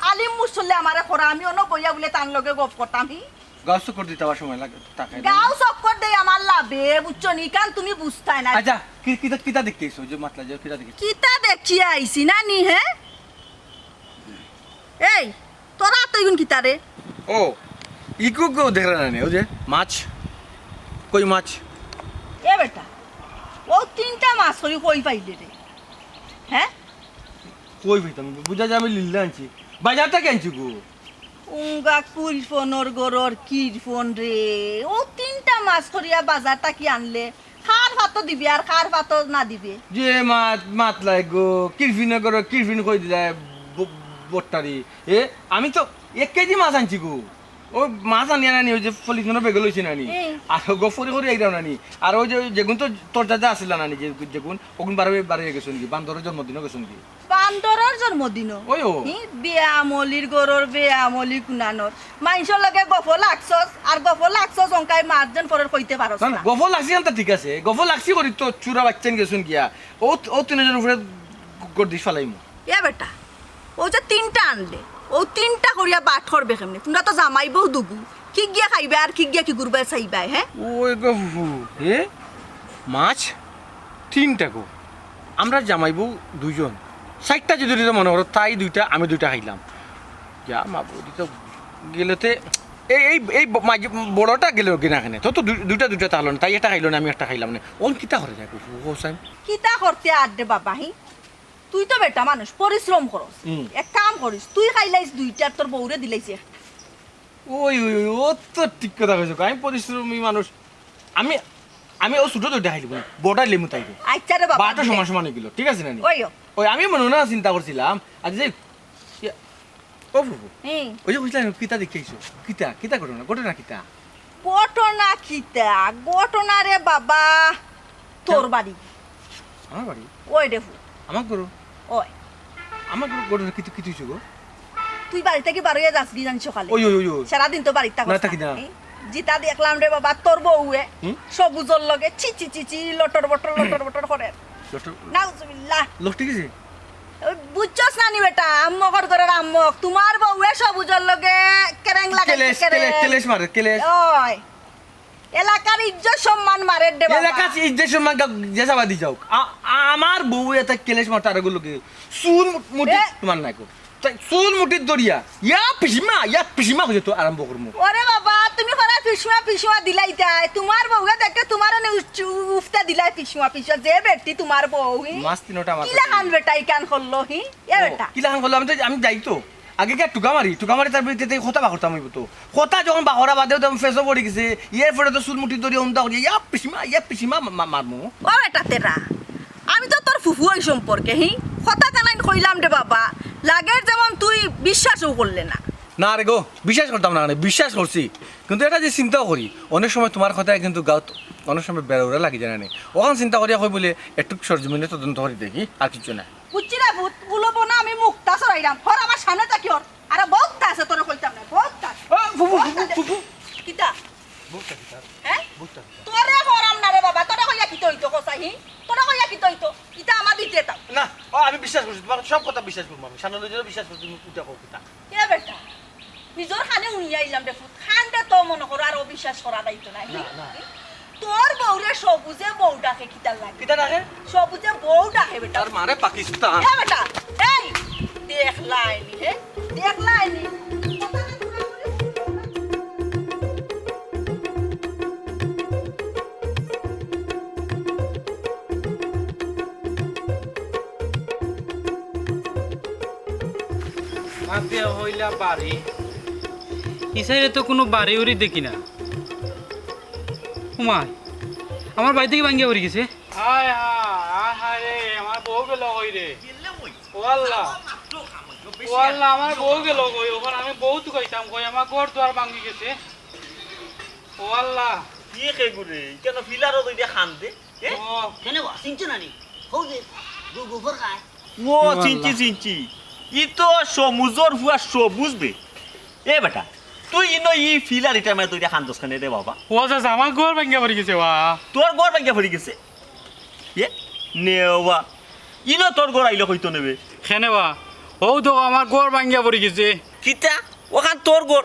আলিম মুসল্লি আমারে করা, আমি অনো বইয়া বুলে তান লগে গফ করতাম, হি? গাঁও চক্কর দিতে আবার সময় লাগে, টাকা নাই। গাঁও চক্কর দেই আমার লাভে, বুঝছো নি? ইখান তুমি বুঝতায় না। আচ্ছা, কি, কিতা, কিতা দেখতে আইছো? ওই যে মাতলা যে কিতা দেখতে? কিতা দেখিয়া আইছি না নি, হে? এই, তোরা তো ইগুন কিতা রে? ও, ইগু গো দেখরা না নি, ওই যে মাছ, কই মাছ। এ বেটা, অউ তিনটা মাছ করি কই পাইলে রে? হে? কই পাইতাম? বুঝা যায় আমি লিল্লা আনছি, বাজার থাকি আনছি গো। উঙ্গা কুরফনর গরর কিরফন রে, অউ তিনটা মাছ করিয়া বাজার থাকি আনলে, কার ফাতো দিবে আর কার ফাতো না দিবে? যে মাত, মাতলায় গো, কিরফিনর গরর কিরফিন কই দিলায় ব-, বট্টারি। এ, আমি তো এক কেজি মাছ আনছি গো। অউ মাছ আনিয়া নানি, ওই যে পলিথিনর ব্যাগো লইছি নানি। হুম। আর গফ করি করি আইরাম নানি। আর ওই যে, ওই যেগুন তো তোর দাদা আছিল নানি, যে, যেগুন, অগুন বারো, বারো গেছইন গি, বান্দরর জন্মদিনো গেছইন গি। বান্দরর জন্মদিনো? ওই ও। হি, বেয়ামলির গরর বেয়ামলি কুনানর। মাইনষর লগে গফো লাগছস, আর গফো লাগছস অংকাই মাছ যেন পরের কইতে পারস না, না। গফো লাগছি অনতা ঠিক আছে। গফো লাগছি করি তো চুরা বাইচ্চাইন গেছইন গিয়া। অউ, অউ তিনজনর উপরে গর্দিশ ফালাইমু। এ বেটা, অউ যে তিনটা আনলে, অউ তিনটা করিয়া বাট করবে কেমনে? তুমরা তো জামাই বউ দুগু। কিগিয়া খাইবায় আর কিগিয়া কিগুর বায় চাইবায়, হে? ওই গো ফুফু, এ? মাছ? তিনটা গো। আমরা জামাই বউ দুইজন। চাইরটা যুদি দিতে মনে করো, তাই দুইটা, আমি দুইটা খাইলাম। ইয়া মা বউ, দিতে গেলে তে, এই, এই, এই ব-, মাঝে বড়টা গেল কি না এখানে? তো, তো দুই-, দুইটা, দুইটা তাহলে না, তাই একটা খাইলো না, আমি একটা খাইলাম না। অন কিতা করে যায়, কও, কও চাই? কিতা করতে আর দে বাবা, হি? তুই তো বেটা মানুষ, পরিশ্রম করস। হুম। এক কাম করিস, তুই খাইলাইস দুইটা, তোর বউরে দিলাইস একটা। ওই, ওই, ওই, ও তো ঠিক কথা কইছো। আমি পরিশ্রমী মানুষ। আমি, আমি অউ ছোট দুইটা খাইলিমু, বড়টা দিলাইমু তাইরে। আচ্ছা রে বাবা, বাটা দিলে। সমান সমান অইগেলো, ঠিক আছে না নি? ওই ও। ওই আমি মনে মনে চিন্তা করছিলাম, আচ্ছা যে, ইয়া, ও ফুফু, হুম। ওই যে কইছিলাম, কিতা দেখতে আইছো? কিতা, কিতা ঘটনা? ঘটনা কিতা? ঘটনা কিতা? ঘটনা রে বাবা, তোর বাড়ি। আমার বাড়ি? ওই দেখো। আমার ঘরো? ওই। আমার ঘরো ঘটনা কিতা, কিতা অইছে গো? তুই বাড়ি থাকি বারইয়া যাস কি জানি সকালে? ওই, ওই, ওই, ওই। সারাদিন তো বাড়িত থাকস না, না। থাকি না। এই, যেটা দেখলাম রে বাবা, তোর বউয়ে হুম? সবুজর লগে ছি, ছি, ছি, ছি, লটর বটর, লটর বটর করে। লটর নাউজুবিল্লাহ। লটর গেছে? ওই বুঝছস না নি বেটা, আম্মকর ঘরর আম্মক, তোমার বউয়ে সবুজর লগে কেরেং লাগাইছে, কেলেশ, কেরেং। কেলেশ, কেলেশ মারে, কেলেশ। ওই। এলাকার ইজ্জত সম্মান মারের দে বাবা। এলাকার ইজ্জত সম্মান গা-, যে সাবাদি যাউক। আ-, আ-, আমার বউয়ে এতা কেলেশ মারতো আরগু লগে। চুল মুঠি এ? তোমার নাই কো। তাই চুল মুঠিত ধরিয়া, "ইয়া পিসিমা, ইয়া পিসিমা" কইয়া তো আরম্ভ করমু। ওরে বাবা, তুমি করা পিসিমা, পিসিমা দিলাইতায়। তোমার বউয়ে দেখে তোমার এনে উচ-, উফতা দিলায় পিসিমা, পিসিমা। যে বেটি তোমার বউ, হি? মাছ তিনটা আমার কিলাখান বেটা ইখান করলো, হি? এ ও, বেটা। কিলাখান করলো? আমি তো, আমি যাই তো। আগে গিয়া টুকা মারি, টুকা মারি তার ভিতরে কথা বার করতাম অইবো তো। কথা যখন বার করা বাদে তখন ফেসও পড়ি গেছে, এর পরে তো চুল মুঠি ধরিয়া উন্দা করিয়া, "ইয়া পিসিমা, ইয়া পিসিমা" মা-, মা-, মারমু। ও বেটা তেরা, আমি তো তোর ফুফু অই সম্পর্কে, হি? কথা কানাইন কইলাম রে বাবা, লাগের যেমন তুই বিশ্বাসও করলে না। না রে গো, বিশ্বাস করতাম না কেনে, বিশ্বাস করছি। কিন্তু এটা যে চিন্তাও করি, অনেক সময় তোমার কথায় কিন্তু গাউত অনেক সময় বেড়া উড়া লাগি যায় না নি। অখান চিন্তা করিয়া কই বুলে একটু সরজমিনে তদন্ত করি দেখি, আর কিচ্ছু না। বুঝছি রে ভূত, বুলবো না আমি মুক্তা সরাইলাম। হর আমার সামনে থাকি হর। আরে বউততা আছে তোরে কইতাম না, বউততা আছে। ও, ফুফু, ফুফু, বউততা আছে। ফুফু। কিতা? বউততা কিতা? হ্যাঁ? বউততা কিতা? তোরে করাম না রে বাবা, তোরে কইয়া কিতা অইতো কছাই, হি? তোরে কইয়া কিতা অইতো? ইতা আমার দিতে তাও। না, ও আমি বিশ্বাস করছি, তোমার সব কথা বিশ্বাস করবো আমি। সামনে লইজনে বিশ্বাস করছি, তুমি উঠা কও কিতা? এ বেটা, নিজর কানে হুনিয়া আইলাম রে ফুত, কান্দে তো মনো করো আর অবিশ্বাস করা যাইতো না, হি? না, না। তোর বউরে সবুজে বউ ডাকে কিতার লাগি? কিতা ডাকে? সবুজে বউ ডাকে বেটা। তার মারে পাকিস্তান। এ বেটা, এই, দেখলায়নি, হে? দেখলায়নি? মাতে হইলা বাড়ি। ই সাইডে তো কুনু বাড়ি উড়ি দেখি না। ও মাই, আমার বাড়ি থাকি ভাঙ্গিয়া পড়ি গেছে। আয় হায়, আয় হায় রে, আমার বউ গেল কই রে? ও আল্লাহ। ও আল্লাহ, আমার বউ গেল কই? ওখানে আমি বউ তুকাইতাম কই, আমার ঘর দুয়ার ভাঙ্গি গেছে। ও আল্লাহ। কি কে গুরে? কেনে ফিলারও দুইটা খান দে? এ? ও। কেনে বা? চিনছো না নি? হউ যে, গু-, গোবর খায়। ও, ও চিনছি, আল্লাহ। চিনছি। ই তো সমুজর ফুয়া সবুজ বে। এ বেটা, তুই ইনো ই ফিলার ইটা মাঝে দুইটা খান দোষ খানে রে বাবা। ও চাচা, আমার ঘর ভাঙ্গিয়া পড়ি গেছে বা। তোর ঘর ভাঙ্গিয়া পড়ি গেছে? এ, নেওয়া। ইনো তোর ঘর আইলে কইতো নেবে। কেনে বা? হউ তো আমার ঘর ভাঙ্গিয়া পড়ি গেছে। কিতা? ওখান তোর ঘর?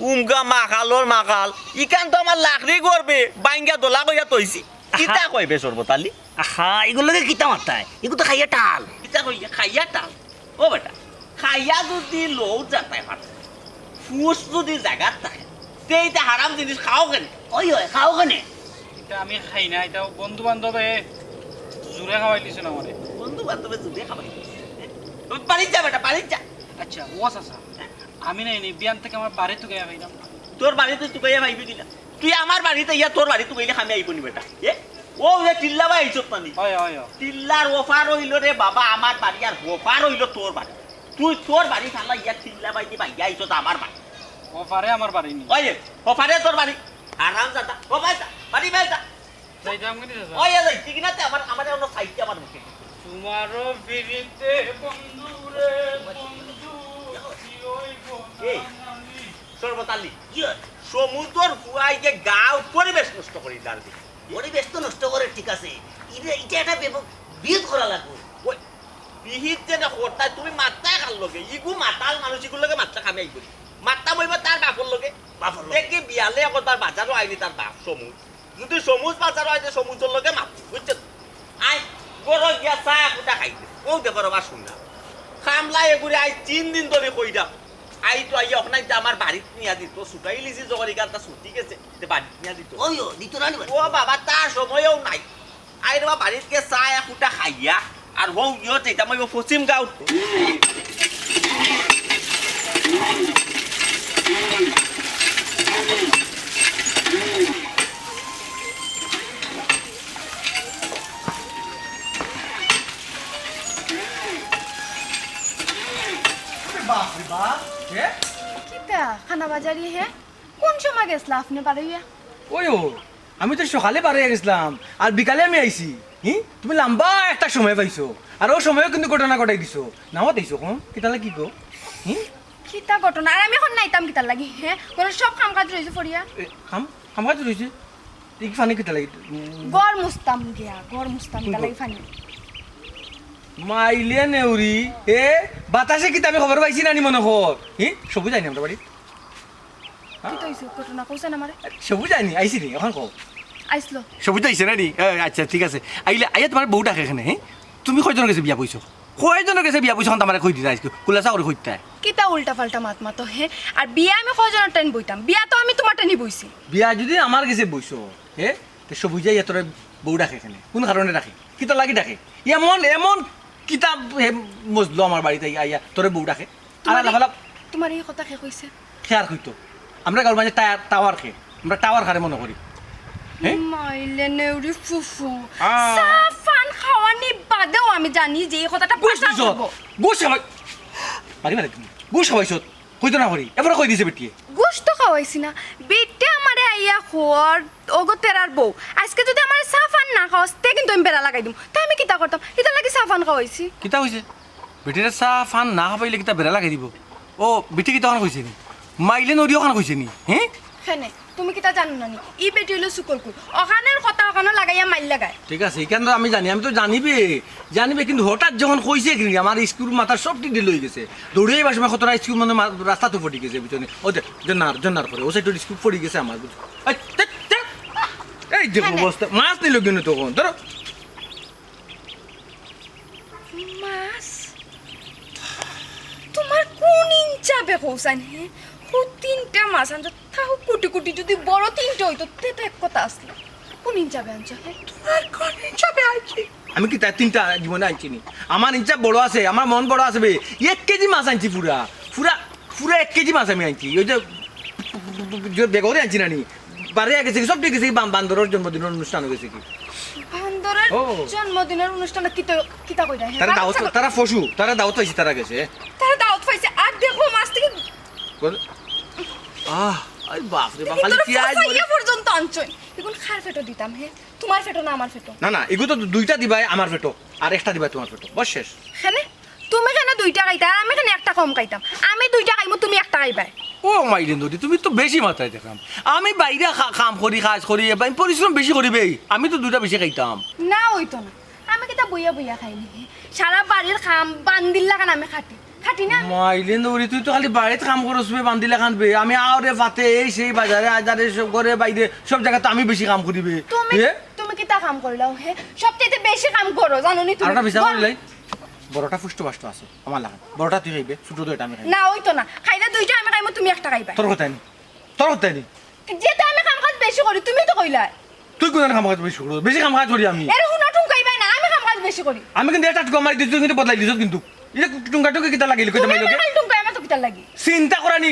উমগা মাকালর মাকাল। ইখান তো আমার লাকড়ি ঘর বে, ভাঙ্গিয়া দলা কইয়া তইছি। কিতা কয় বে শরবত আলী? আহা, ইগুর লগে কিতা মাতায়? ইগু তো খাইয়া টাল। কিতা কইয়া খাইয়া টাল? ও বেটা, খাইয়া যদি লউ যাতায় পারে, ফুস যদি জাগাত থাকে, তে ইতা হারাম জিনিস খাও কেনে? ওই, ওই, খাও কেনে? ইতা আমি খাই না, ইতা বন্ধু বান্ধবে জুরে খাওয়াই দিছে না আমারে। বন্ধু বান্ধবে জুরে খাওয়াই দিছে? বাড়িত যা বেটা, বাড়িত যা। আচ্ছা, ও চাচা, আমি না এনে বিয়ান থেকে আমার বাড়ি তুকাইয়া খাইলাম। তোর বাড়িত তুকাইয়া খাইবি কিনা? তুই আমার বাড়িত ইয়া তোর বাড়িত তুকাইলে খামে আইব নি বেটা? এ? ও যে টিল্লা ভাই আইছত না নি? হয়, হয়, হয়। টিল্লার ওপার অইল রে বাবা আমার বাড়ি, আর ওপার অইল তোর বাড়ি। তুই তোর বাড়ি ফালা ইয়া টিল্লা ভাই দি ভাইয়া আইছত আমার বাড়ি। ওপারে আমার বাড়ি নি। ওই, ওপারে তোর বাড়ি। আরাম দাদা। ও ভাই যা, বাড়ি ভাই যা। যাইতাম কিনি চাচা? ওই, এই, ঠিক না তে আমার, আমার অন্য সাইডে আমার মুখে। তোমারও ফিরিতে বন্ধু রে, বন্ধু, কি হইব এই, না জানি। শরবত আলী, কি হয়? সমুদ্রর ফুয়াই যে গাঁও পরিবেশ নষ্ট করি দাঁড়াবি। পরিবেশ তো নষ্ট করে, ঠিক আছে। ইটা, ইটা একটা বেব-, বিরোধ করা লাগবো। ওই, বিহিত যে না করতায়, তুমি মাত্তায় কার লগে? ইগু মাতাল মানুষ, ইগুর লগে মাত্তা খামে আইব। মাত্তা বইব তার বাপর লগে। বাপর লগে। দেখি বিয়ালে একবার বাজারও আইনি তার বাপ সমুজ। যদি সমুজ বাজারও আইতে সমুজর লগে মাত, বুঝছো তো? আই, গরো গিয়া চা এক ফুটা খাইতে। ও দেখো রে বা শুন না। খামলা এগুরে আই তিন দিন ধরে কইরা। আই তো আইয়া অখনাইতে আমার বাড়িত নিয়া দিত। ছুটাই লিছি যখন এখানটা ছুটি গেছে, তে বাড়িত নিয়া দিত। ওই ও, দিত না নি বাড়িত? ও বাবা, তার সময়ও নাই। আইরে বা বাড়িত গিয়া চা এক ফুটা খাইয়া, আর হউ ইয়ো যাইতাম অইব পশ্চিম গাঁও। বাপ রে বাপ, হে? কিতা, খানা বাজারি হে? কোন সময় গেছলা আপনে বারইয়া? ওই ও, আমি তো সকালে বারইয়া গেছলাম, আর বিকালে আমি আইছি। হি? তুমি লম্বা একটা সময় পাইছো, আর ও সময়ও কিন্তু ঘটনা ঘটাই দিছো। নাও দিছো কোন? কিতা লাগি গো? হি? কিতা ঘটনা? আর আমি অখন নাইতাম কিতার লাগি? হে? ঘরর সব কাম কাজ রইছে পড়িয়া। এ, কাম, কাম কাজ রইছে? এই কি ফানি কিতা লাগি? উম, ঘর মুছতাম গিয়া, ঘর মুছতাম কিতা লাগি ফানি? মাইলে নেউরি, এ, বাতাসে কিতা আমি খবর পাইছি না নি মনো কর? হি? সবু যায়নি আমরা বাড়ি? কিতা অইছে? ঘটনা কইছইন আমারে? সবু যায়নি, আইছি নি, অখন কও। আইছলো। সবু তো আইছে না নি? এ, আচ্ছা, ঠিক আছে। আইলে, আইয়া তুমার বউ ডাকে কেনে, হে? তুমি কয়জনর গেছে বিয়া বইছো? কয়জনর গেছে বিয়া বইছো, অখন তো আমারে কই দিতা আইজকে, খুলাসা করি কইতা। কিতা উল্টা পাল্টা মাত মাতো, হে? আর বিয়া আমি কয়জনর টাইন বইতাম? বিয়া তো আমি তুমার টাইনই বইছি। বিয়া যদি আমার গেছে বইছো, হে? তে সবু যাইয়া তোরে বউ ডাকে কেনে? কোন কারণে ডাকে? কিতা লাগি ডাকে? এমন, এমন কিতা হে মজলো আমার বাড়িত আইয়া, আইয়া তোরে বউ ডাকে? আর তুমার এই, লাফালাফ তুমার এই কথা কে কইছে? কে আর কইতো? আমরা গাঁওর মাঝে টায়ার, টাওয়ার খে। আমরা টাওয়ার খারে মনো করি। হে? মাইলে নেউরি ফুফু। আ। চা পান খাওয়ানি বাদেও আমি জানি যে এই কথাটা বুঝ পাকা দিছ? করবো। গুস খাওয়াই-, মারি মারি তুমি। গুস খাওয়াইছত। কইতো না করি। এবারে কই দিছে বেটিয়ে। গুস তো খাওয়াইছি না। বেটিয়ে আমারে আইয়া কর, ওগো তেরার বউ। আইজকে যদি আমারে চা পান না খাওয়াস, তে কিন্তু আমি বেড়া লাগাই দিমু। তে আমি কিতা করতাম? ইতার লাগি চা পান খাওয়াইছি। কিতা কইছে? বেটিরে চা পান না খাবাইলে কিতা বেড়া লাগাই দিবো? ও, বেটি কিতা অখান কইছে নি? মাইলে নেউরি অখান কইছে নি? হে? কেনে, তুমি কিতা জানো না নি? ই বেটি অইলো চুকর কুর। অখানর কথা অখানো লাগাইয়া মাইল লাগায়। ঠিক আছে, ইখান তো আমি জানি, আমি তো জানিবে, জানিবে, কিন্তু হঠাৎ যখন কইছে কিনি, আমার ইস্কুর মাথার সব টিডিল অই গেছে। দৌড়িয়া আইবার সময় কতটা ইস্কুর মানে মা-, রাস্তাত পড়ি গেছে, বুঝছো নি? ও দে, জন্নার, জন্নার করে, ও সাইডর ইস্কুর পড়ি গেছে আমার, বুঝছো? এই, তে, তে, এই দেখো কেনে? অবস্থা, মাছ নিল কিন্তু তখন, ধরো। মাছ? তুমার কোন ইনসাফে কইছাইন, হে? ও তিনটা মাছ আনছো, তাও কুটি কুটি যদি বড় তিনটা অইতো, তে তো এক কথা আছলো। কোন ইনসাফে আনছো, হে? তুমার কোন ইনসাফে আনছি? আমি কিতা তিনটা জীবনে আনছি নি? আমার ইনসাফ বড় আছে, আমার মন বড় আছে বে। এক কেজি মাছ আনছি পুরা, পুরা, পুরা এক কেজি মাছ আমি আনছি। ওই যে, যে বেগরে আনছি না নি? বারে গেছে কি, সব ঠিক গেছে কি, বান-, বান্দরর জন্মদিনর অনুষ্ঠান গেছে কি? বান্দরর ও। জন্মদিনর অনুষ্ঠানে কিতা, কিতা কইরা, হে? তারা দাওয়াত, তারা পশু, তারা দাওয়াত পাইছে, তারা গেছে। তারা দাওয়াত বল। আহ, আরে বাপ রে বাপ, খালি ভিতরে পিয়াজ মরিচ। ফসাইয়া পর্যন্ত আনছইন। ইগুন কার পেটো দিতাম, হে? তুমার পেটো না আমার পেটো? না, না, ইগু তো দুইটা দিবায় আমার পেটো, আর একটা দিবায় তুমার পেটো। বস শেষ। কেনে? তুমি কেনে দুইটা খাইতায়, আর আমি কেনে একটা কম খাইতাম? আমি দুইটা খাইমু, তুমি একটা খাইবায়। ও মাইলিন দৌড়ি, তুমি তো বেশি মাতায় দেখরাম। আমি বাইরে খা-, কাম করি, কাজ করি, এবার আমি পরিশ্রম বেশি করি বে। আমি তো দুইটা বেশি খাইতাম। না, অইতো না। আমি কিতা বইয়া বইয়া খাই নি? সারা বাড়ির কাম বান্দির লাখান আমি খাটি, খাটি না আমি? মাইলিন দৌড়ি, তুই তো খালি বাড়িত কাম করস বে, বান্দির লাখান বে। আমি আওরে ফাতে, এই সেই বাজারে, আজারে, সব ঘরে বাইরে, সব জাগাত তো আমি বেশি কাম করি বে। তুমি, এ? তুমি কিতা কাম করলাও, হে? সবচাইতে বেশি কাম করো, জানো নি তুমি? আর একটা বিচার বল। করিলাই। বড়টা ফুষ্ট-ফাষ্ট আছে, আমার লাখান। বড়টা তুই খাইবে, ছোট দুইটা আমি খাইমু। না, অইতো না। খাইলে দুইটা আমি খাইমু, তুমি একটা খাইবায়। তোর কথায় নি? তোর কথায় নি? যেহেতু আমি কাম কাজ বেশি করি, তুমি তো কইলায়। তুই কুন কাম কাজ বেশি করস? বেশি কাম কাজ করি আমি। এরে হুনো, টুঙ্কাইবায় না, আমি কাম কাজ বেশি করি। আমি কিন্তু একটা টুকা মারি দিছি, তুই কিন্তু বদলাই দিছস কিন্তু। ইটা টুঙ্কা টুঙ্কি কিতা লাগিল, কইতে তুমি মাইলো কে? আমার টুঙ্কা, আমার তো কিতা লাগি? চিন্তা করা নি।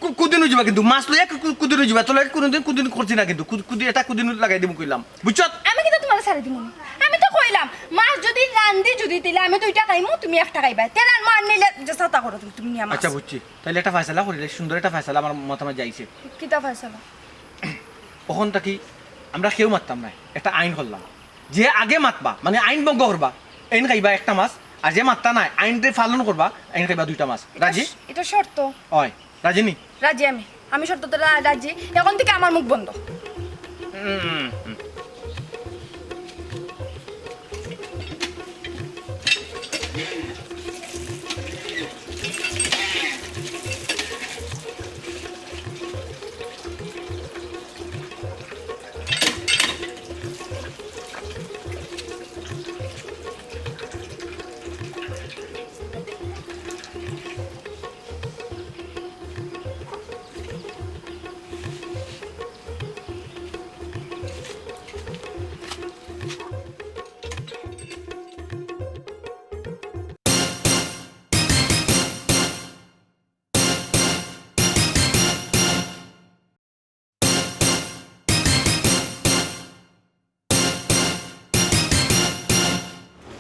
কু-, কুদিন অই যাবা কিন্তু, মাছ লইয়া কু-, কু-, কুদিন অই যাবা, তোর লগে কুনুদিন কুদিন করছি না কিন্তু, কু-, কুদিন, এটা কুদিন লাগাই দিমু কইলাম, বুঝছত? আমি কিন্তু তুমারে ছাড়ি দিমু না। আমি তো কইলাম, মাছ যদি রান্ধি যদি দিলে আমি দুইটা খাইমু, তুমি একটা খাইবায়। তেরার মার নিলে যে ছাতা করো তুমি, তুমি নিয়া মাছ। আচ্ছা, বুঝছি। তাইলে একটা ফয়সালা করিলাই, সুন্দর একটা ফয়সালা আমার মাথাত আইছে। কিতা ফয়সালা? অখন থাকি আমরা কেউ মাততাম নায়, একটা আইন করলাম, যে আগে মাতবা, মানে আইন ভঙ্গ করবা, এইন খাইবা একটা মাছ, আর যে মাততা নায়, আইনরে পালন করবা, এইন খাইবা দুইটা মাছ। ইটা রাজি? শ-, ইটা শর্ত। অয়, রাজি নি? রাজি আমি। আমি শর্ততে রা-, রাজি। অখন থাকি আমার মুখ বন্ধ। হুম, হুম।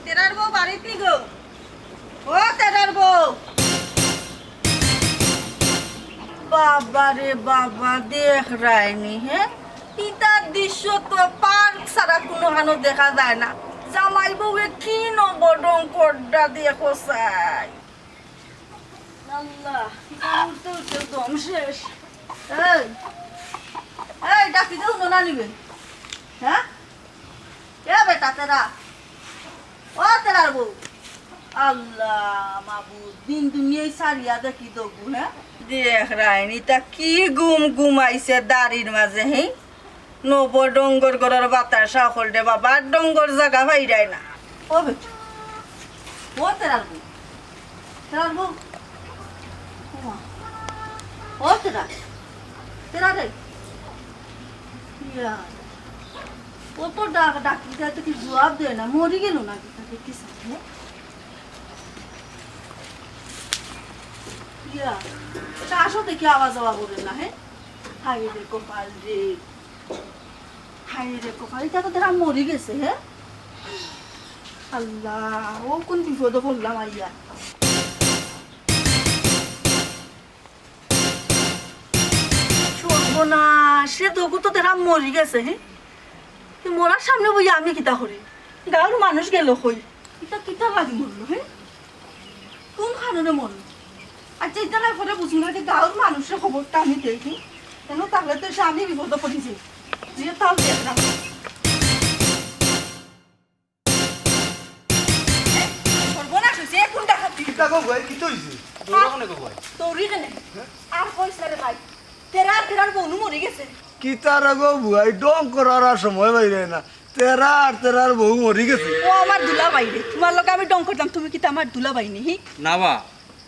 তেরার বউ বাড়িত নি গো? ও তেরার বউ। বাবা রে বাবা, দেখরায়নি, হে? ইতার দৃশ্য তো পার্ক ছাড়া কুনুখানো দেখা যায় না। জামাই বউয়ে কি নবডঙ্করডা দেখো চাই। আল্লাহ, উঠতে উঠতে দম শেষ। এই, এই, ডাকি দে, হুনো না নিবে? হে? এ বেটা, তেরা। ও তেরার বউ। আল্লাহ, মাবুদ, দিন দুনিয়াই ছাড়িয়া দেখি দগু, হে? দেখরায়নি, ইতা কি ঘুম ঘুমাইছে দাড়ির মাঝে, হে? নবডঙ্কর ঘরর বাতাস অকলরে বাবা, আর ডঙ্কর জাগা পাইরায় না। ও বেটা, ও তেরার বউ, তেরার বউ, ও মা, ও তেরা, তেরা রে, ইয়া, ও তো ডাক, ডাকি যায় তো কি জবাব দেয় না, মরি গেল না কি তাকে কি সাথে? ইয়া, চাষও দেখি আওয়া যাওয়া করে না, হে? হায় রে কপাল রে। হায় রে কপাল, ইতা তো দেখরাম মরি গেছে, হে? আল্লাহ, ও কুন বিপদো পড়লাম আইয়া। সর্বনাশ, সে দগু তো দেখরাম মরি গেছে, হে? ই মরার সামনে বইয়া আমি কিতা করি? গাঁওর মানুষ গেল কই? ইতা কিতা লাগি মরলো, হে? কুন কারণে মরলো? আচ্ছা, ইতা না করে বুঝুন না যে গাঁওর মানুষরে খবরটা আমি দেই, হে? কেন তাহলে তো সে আমি বিপদো পড়ি যাই। যে তাও দেখ না। এ, সর্বনাশ হইছে, এ কুন ডাকাতি? কিতা গো ভাই, কিতা হইছে? দৌড়া কেনে গো ভাই? দৌড়ি কেনে? আর কইস না রে ভাই, তেরা, তেরার বউনু মরি গেছে। কিতা রে গো ভাই, ডং করার আর সময় বাইরে না। তেরা আর তেরার বউ মরি গেছে। ও আমার দুলাভাই রে, তুমার লগে আমি ডং করতাম, তুমি কিতা আমার দুলাভাই নি, হি? না বা,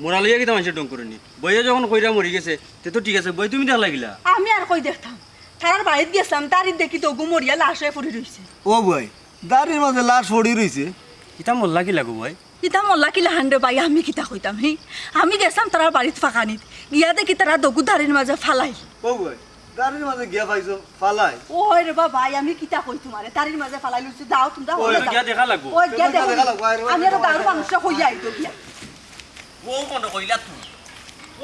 মরা লইয়া কিতা মানষে ডং করে নি? বইয়ে যখন কইরা মরি গেছে, তে তো ঠিক আছে, বই তুমি দেখলা কিলা? আমি আর কই দেখতাম, তারার বাড়িত গেছলাম, তারিত দেখি দগু মরিয়া লাশ অইয়া পড়ি রইছে। ও ভাই, দাড়ির মাঝে লাশ পড়ি রইছে। কিতা মরলা কিলা গো ভাই? কিতা মরলা কিলা হান রে ভাই, আমি কিতা কইতাম, হি? আমি গেছলাম তারার বাড়িত ফাঁকানিত, গিয়া দেখি তারা দগু দাড়ির মাঝে ফালাই। ও ভাই, দাড়ির মাঝে গিয়া পাইছো ফালাই? ও হয় রে বা ভাই, আমি কিতা কই তুমারে, দাড়ির মাঝে ফালাই লইছে, যাও তুমরা ওই হলে তো যাও। গিয়া দেখা লাগবো। ওই গিয়া তুমি দেখা দেখা লাগবো, আরে, ওই আমি আরো তো দারু মাংস কইয়া আইতো গিয়া। বউ মনে কইলা তুই।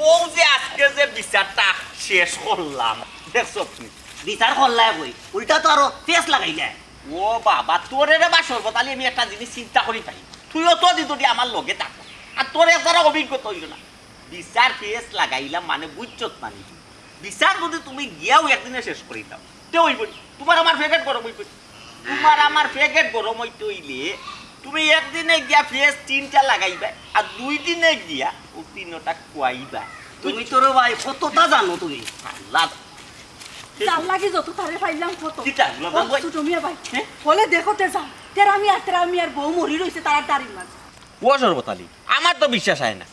অউ যে আজকে যে বিচারটা শেষ করলাম, দেখছো তুমি? বিচার করলায় কই, উল্টা তো আরো ফেস লাগাইলায়। ও বাবা, তোরে রে বা শরবত আলী, আমি একটা জিনিস চিন্তা করি পাই। তুই অত দিন ধরি আমার লগে থাকো, আর তোর এত অভিজ্ঞতা অইল না। বিচার ফেস লাগাইলাম মানে বুঝছত না নি? বিচার যদি তুমি গিয়াও একদিনে শেষ করি দাও, তে অইবো নি। তুমার আমার ফেকেট গরম অইবো নি। তুমার আমার ফেকেট গরম অইতে অইলে তুমি একদিনে গিয়া ফেস তিনটা লাগাইবা, আর দুই দিনে গিয়া অউ তিনটা খুয়াইবা। তুমি তো রে ভাই কততা জানো তুমি। আল্লাহ। যার লাগি যত তারে পাইলাম কত। কিতা, গুলাব ও, জান ভাই? ছোট মিয়া ভাই। হ্যাঁ? বলে দেখো তে যাও। তেরা মিয়া, তেরা মিয়ার বউ মরি রইছে তারার দাড়ির মাঝে। ও শরবত আলী, আমার তো বিশ্বাস অয় না।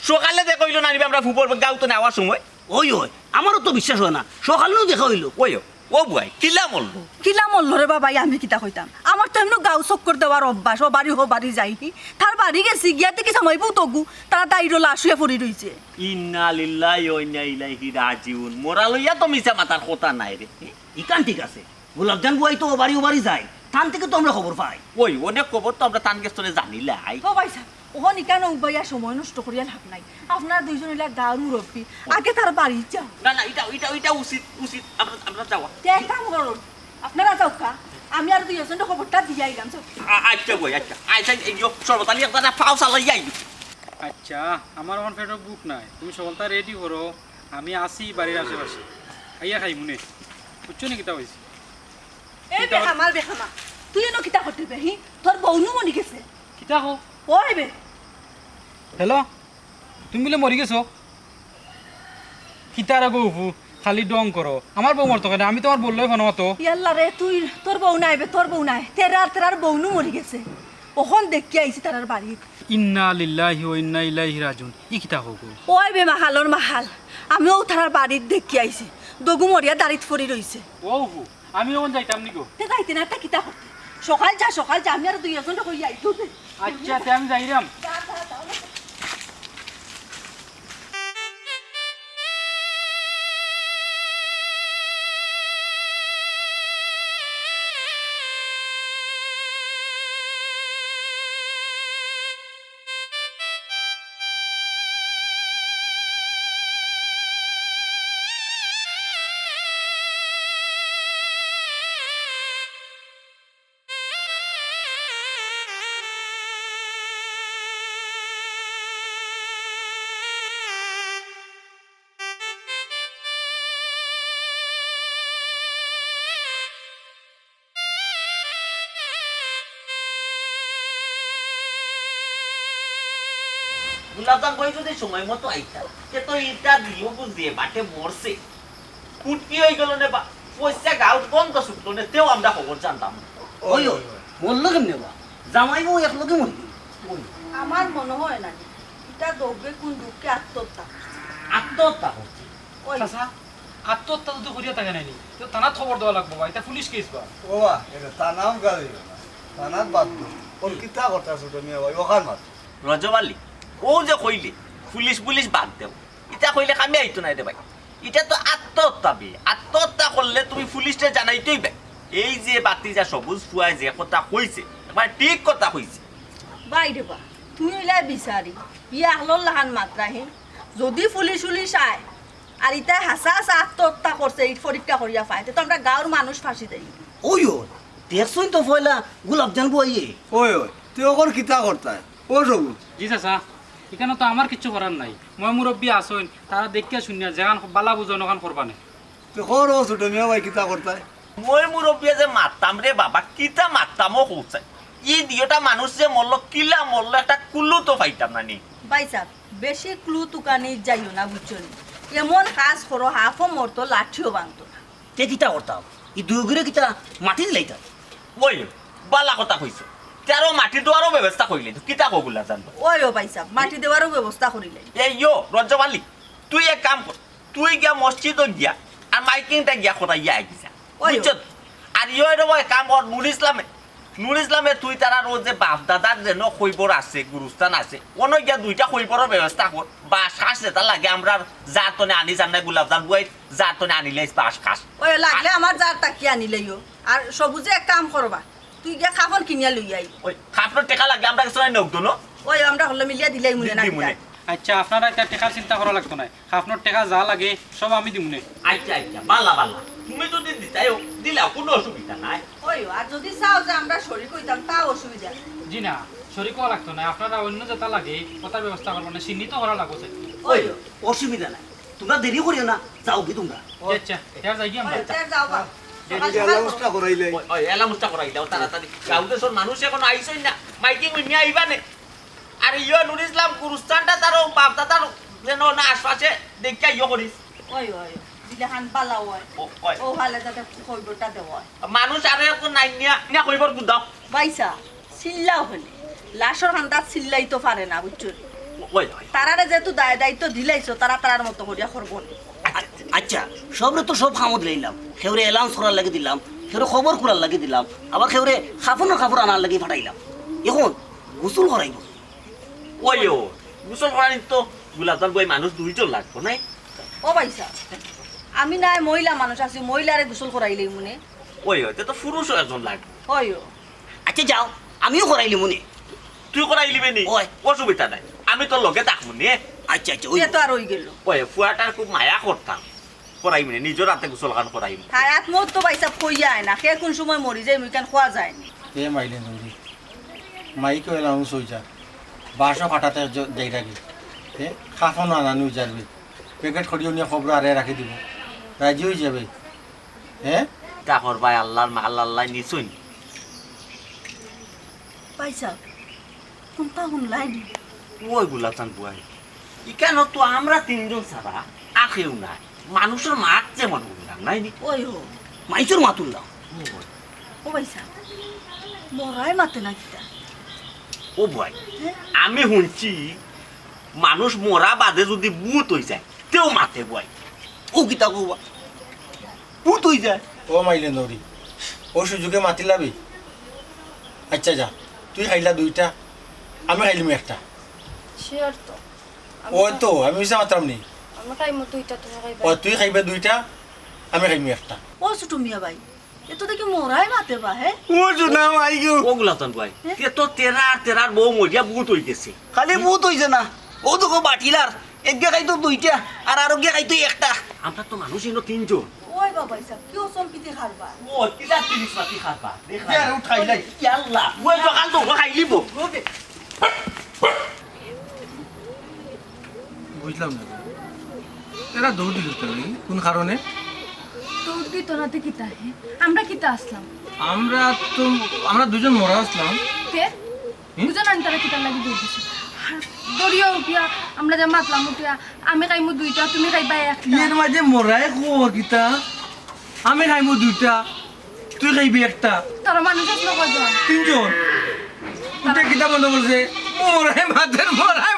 সকালে দেখা অইল না নি বা আমরা ফুবর গাঁওত নেওয়ার সময়। ওই, ওই, আমারও তো বিশ্বাস অয় না। সকালেও দেখা অইল। ওই, ও বুয়াই, কিলা মরলো? কিলা মরলো রে বাবা, আমি কিতা কইতাম? আমার তো এমনে গাঁও চক্কর দেওয়ার অভ্যাস, ও বাড়ি, হো বাড়ি যাইনি। তার বাড়ি গেছি, গিয়া দেখি জামাই বউ তগু, তারা দাড়ির লাশ অইয়া পড়ি রইছে। ইন্না লিল্লাহি ওয়া ইন্না ইলাইহি রাজিউন। মরা লইয়া তো মিছা মাতার কথা নায় রে। ইখান ঠিক আছে। গোলাপজান বুয়াই তো ও বাড়ি ও বাড়ি যায়। তান থাকি তো আমরা খবর পাই। ওই, অনেক খবর তো আমরা তান গেছ থনে জানিলাই। ও ভাইসাব, অখন ইখানো উবাইয়া সময় নষ্ট করিয়া লাভ নাই। আপনারা দুইজন অইলা গাঁওর মুরব্বি, আগে তার বাড়িত যাও। না, না, ইটা, ইটা, ইটা উচিত, উচিত। আমরা, আমরা যাওয়া। তে এক কাম করুন, আপনারা যাউক্কা, আমি আর দুইজনরে খবরটা দিয়া আইলাম, যাও। আ-, আচ্ছা, ওই, আচ্ছা। আচ্ছা, এই যে শরবত আলী একটা পাও চালাই যাই। আচ্ছা, আমার অখন পেটো ভুক নাই, তুমি সকালতা রেডি করো, আমি আছি বাড়ির আশেপাশে, আইয়া খাইমুনে। বুঝছো নি কিতা কইছি? এ কিতা বেহামাল বেহামা, তুই এনো কিতা করতে বে, হি? তোর বউ নু মরি গেছে। কিতা কও? ওই বে। হ্যালো, তুমি বুলে মরি গেছো? কিতা রে গো ফুফু, খালি ঢং করো। আমার বউ মরতো কেনে? আমি তুমার বউর লগে ফোনো মাতো। ইয়াল্লা রে, তুই, তোর বউ নাই বে, তোর বউ নাই। তেরার, তেরার বউ নু মরি গেছে। অখন দেখিয়া আইছি তারার বাড়িত। ইন্না লিল্লাহি ওয়া ইন্না ইলাইহি রাজিউন। ই কিতা কও গো? ওই বে মাহালর মাহাল, আমি অউ তারার বাড়িত দেখিয়া আইছি। দগু মরিয়া দাড়িত পড়ি রইছে। ও ফুফু, আমি অখন যাইতাম নি গো। তে যাইতে না, তে কিতা করতে? সকাল যা, সকাল যা, আমি আর দুই একজনরে কইয়া আইতো বে। আচ্ছা, তে আমি যাইরাম। যা, যা, যা। গোলাপজান ভাই যদি সময় মতো আইতা, তে তো ইটা দিও বুঝিয়ে বাটে মরছে। ফুটকি অই গেল নে বা, পয়সা গাউত বন্ধ ছুটলো নে, তেও আমরা খবর জানতাম। ওই, ওই, মরলো কেমনে বা? জামাই বউ একলগে মরি গেল। ওই। আমার মনো অয় না, ইটা দৌগে কোন দুঃখে আত্মহত্যা করছে। আত্মহত্যা করছে? ওই। চাচা, আত্মহত্যা যদি করিয়া থাকে নাইনি, তে থানাত খবর দেওয়া লাগবো বা, ইটা পুলিশ কেস বা। ও বা, ইটা থানাও গালি না। থানাত বাদ দেও। ওর কিতা কথা ছোট মিয়া ভাই, অখান মাত। রজব আলী, অউ যে কইলে, পুলিশ পুলিশ বাদ দেও। ইটা কইলে কামে আইতো নায় রে ভাই। ইটা তো আত্মহত্যা বে। আত্মহত্যা করলে তুমি পুলিশরে জানাইতে অইবে। এই যে বাতিজা সবুজ ফুয়ায় যে কথা কইছে, একবার ঠিক কথা কইছে। ভাই রে বা, তুই অইলা বিচারি, ইয়া আখলর লাখান মাতরা হে। যদি পুলিশ উলিশ আয়, আর ইতায় হাছা হাছা আত্মহত্যা করছে, ইট পরীক্ষা করিয়া পায়, তে তো আমরা গাউর মানুষ ফাঁসি দেই। ওই, ওই, দেখছইন তো পয়লা গোলাপজান বুয়াইয়ে। ওই, ওই, তুই অখন কিতা করতায়? ও সবুজ। জি চাচা, ইখানো তো আমার কিচ্ছু করার নাই। ময় মুরব্বি আছইন, তারা দেখিয়া শুনিয়া যেখান বালা বুঝইন অখান করবা নে। তে কর ও ছোট মিয়া ভাই, কিতা করতায়? ময় মুরব্বিয়ে যে মারতাম রে বাবা, কিতা মারতাম ও কউছাই। ই দুইটা মানুষ যে মরলো, কিলা মরলো, একটা কুলু তো পাইতাম না নি। ভাইসাব, বেশি কুলু তুকানি যাইও না, বুঝছো নি? এমন কাজ করো, হাফও মরতো, লাঠিও ভাঙতো না। তে কিতা করতাম? ই দুইগুরে কিতা মাটি দিলাইতাম? ওই, বালা কথা কইছো। তে আরো মাটি দেওয়ারও ব্যবস্থা করিলে, তো কিতা কও গোলাপজান? ওই ও ভাইসাব, মাটি দেওয়ারও ব্যবস্থা করিলে। এই ইয়ো, রজব আলী, তুই এক কাম কর, তুই গিয়া মসজিদো গিয়া আর মাইকিংটা গিয়া করাইয়া আইগি যা। ওই। বুঝছত? আর ইয়ো রে ভাই কাম কর, নুর ইসলামে, নুর ইসলামে তুই তারার অউ যে বাপ দাদার যেন কইবর আছে, গুরুস্থান আছে, অনো গিয়া দুইটা কইবরর ব্যবস্থা কর। বাঁশ কাঠ যেতা লাগে আমরার যার তনে আনি যার না, গোলাপজান বুয়াইর যার তনে আনিলাইস বাঁশ কাঠ। ওই লাগলে আমার যার তাকি আনিলাইও। আর সবুজে এক কাম করবা, তুই গিয়া কাফন কিনিয়া লই আই। ওই কাফনর টেকা লাগলে আমরার গেছে নাই নগদ নো? ওই আমরা হকলে মিলিয়া দিলাইমুনে না দিমুনে। কিতা? আচ্ছা, আপনারা ইতা টেকার চিন্তা করা লাগতো নায়, আপনার টেকা যা লাগে সব আমি দিমুনে। আচ্ছা, আচ্ছা, বালা, বালা। তুমি যদি দিতায়, দিলাও, কুনু অসুবিধা নাই। ওই, আর যদি চাও যে আমরা শরিক অইতাম, তাও অসুবিধা নাই। জি না, শরিক অওয়া লাগতো নায়, আপনারা অইন্য যেটা লাগে, ওটার ব্যবস্থা করবো না, চিহ্নিত করা লাগবো, স্যার। ওই, অসুবিধা নাই, তুমরা দেরি করিও না, যাওগি তুমরা। আচ্ছা, এবার যাইগি আমরা। ওই, এবার যাও বা। এলা মুস্তা করাইলে। ওই, ওই, এলা মুস্তা করাইলে, ও তাড়াতাড়ি। গাঁও দেশর মানুষ এখনো আইছইন না, মাইকিং অইয়া আইবা নে। আর ইয়ো নুর ইসলাম গুরুস্থানটা তারও বাপ দাদার যেন না আশপাশে দেখিয়া ইয়ো করিস। ওই, ওই, দিলে হান বালা হয়। ও, ওই। ও হালে যাতে খবরটা দেওয়া হয়। মানুষ আরো এখন নাই নিয়া, নিয়া খবর গুদাও। বাইসা, চিল্লাও কেনে? লাশর কান্দাত চিল্লাইতো পারে না, বুঝছো? ওই, ওই। তারারে যেহেতু দায় দায়িত্ব দিলাইছো, তারা তারার মতো করিয়া করবো নে। আ-, আচ্ছা, সবরে তো সব কামো দিলাইলাম। কেউরে announce করার লাগি দিলাম, কেউরে খবর করার লাগি দিলাম, আবার কেউরে কাফনর কাপড় আনার লাগি পাঠাইলাম। এখন গোসল করাইবো। ওই ও, গোসল করানি তো গুলাবজান বই মানুষ দুইজন লাগবো, নাই? ও বাইসা, আমি নায় মহিলা মানুষ আছি, মহিলারে গোসল করাইলেই মনে। ওই, ওই, তে তো পুরুষও একজন লাগবো। ওই ও। আচ্ছা যাও, আমিও করাইলিমু নে। তুই করাইলিবে নি? ওই। অসুবিধা নাই, আমি তোর লগে থাকমু নে। আচ্ছা, আচ্ছা, ওই। এ তো আর অই গেল। ওই, ফুয়াটার খুব মায়া করতাম, করাইমু নে, নিজর হাতে গোসল খান করাইমু। হায়াত মউত তো বাইসাব কইয়া আয় না, কে কুন সময় মরি যায়, মুইখান কওয়া যায় নি। এ মাইলে নৌরি, মাইকও announce অই যার, বাঁশও কাটাত য-, যাইরাগি। এ, কাফনও আনানি অই যারবে, packet করিও নিয়া কবরো আরে রাখি দিবো, রাজি অই যাবে। হ্যাঁ? তা করবায় আল্লার মাল আল্লায় নিছইন। ভাইসাব, কুনতা হুনলায় নি? ওই গুলাবজান বুয়াই, ইখানো তো আমরা তিনজন ছাড়া আর কেউ নাই। মানুষর মাত যেমন হুনলাম, নাই নি? ওই ও। মাইনষর মাত হুনলাম। ওই। ও ভাইসাব, মরায় মাতে না কিতা? ও বুয়াই, হ্যাঁ? আমি হুনছি মানুষ মরা বাদে যুদি ভূত অই যায়, তেউ মাতে বুয়াই। ও কিতা কও বা? ভূত অই যায়। ও মাইলে নৌরি, ও সুযোগে মাতিলাবি। আচ্ছা যা, তুই খাইলা দুইটা, আমি খাইলিমু একটা। Sure তো। আমি ওই তো, আমি মিছা মাতরাম নি। আমি খাইমু দুইটা, তুমি খাইবা। ও, তুই খাইবে দুইটা, আমি খাইমু একটা। ও ছোট মিয়া ভাই, এ তো দেখি মরায় মাতে বা, হে? ও সোনা মাই গো। ও গুলাবজান বুয়াই, হ্যাঁ? এ তো তেরা আর তেরার বউ মরিয়া ভূত অই গেছে। খালি ভূত অইছে না, ও দেখো বাটিলার, একগে খাইতো দুইটা, আর আরোগিয়া খাইতো একটা। আমরা তো মানুষ ইনো তিনজন। ওই বা ভাইসাব, কি অচম্পিতি কারবার। ও, কিলা তিরিশ পাতি কারবার। দেখ না। উঠাইলাই। ইয়াল্লা, ওই দোকান তো খাইলিবো। বুঝলাম না। এরা দৌড় দিল কেন? কোন কারণে? দৌড় দিত না তে কিতা, হে? আমরা কিতা আছলাম? আমরা তো, আমরা দুজন মরা আছলাম। তে? হুম? বুঝো না, তারা কিতার লাগি দৌড় দিছে? আর দৌড়িয়া উঠিয়া, আমরা যে মাতলাম উঠিয়া, আমি খাইমু দুইটা, তুমি খাইবা একটা। এর মাঝে মরায় কো কিতা? আমি খাইমু দুইটা, তুই খাইবি একটা। তারা মানুষ আছলো কয়জন? তিনজন। উঠে কিতা মনে করছে? মরায় মাতের, মরায়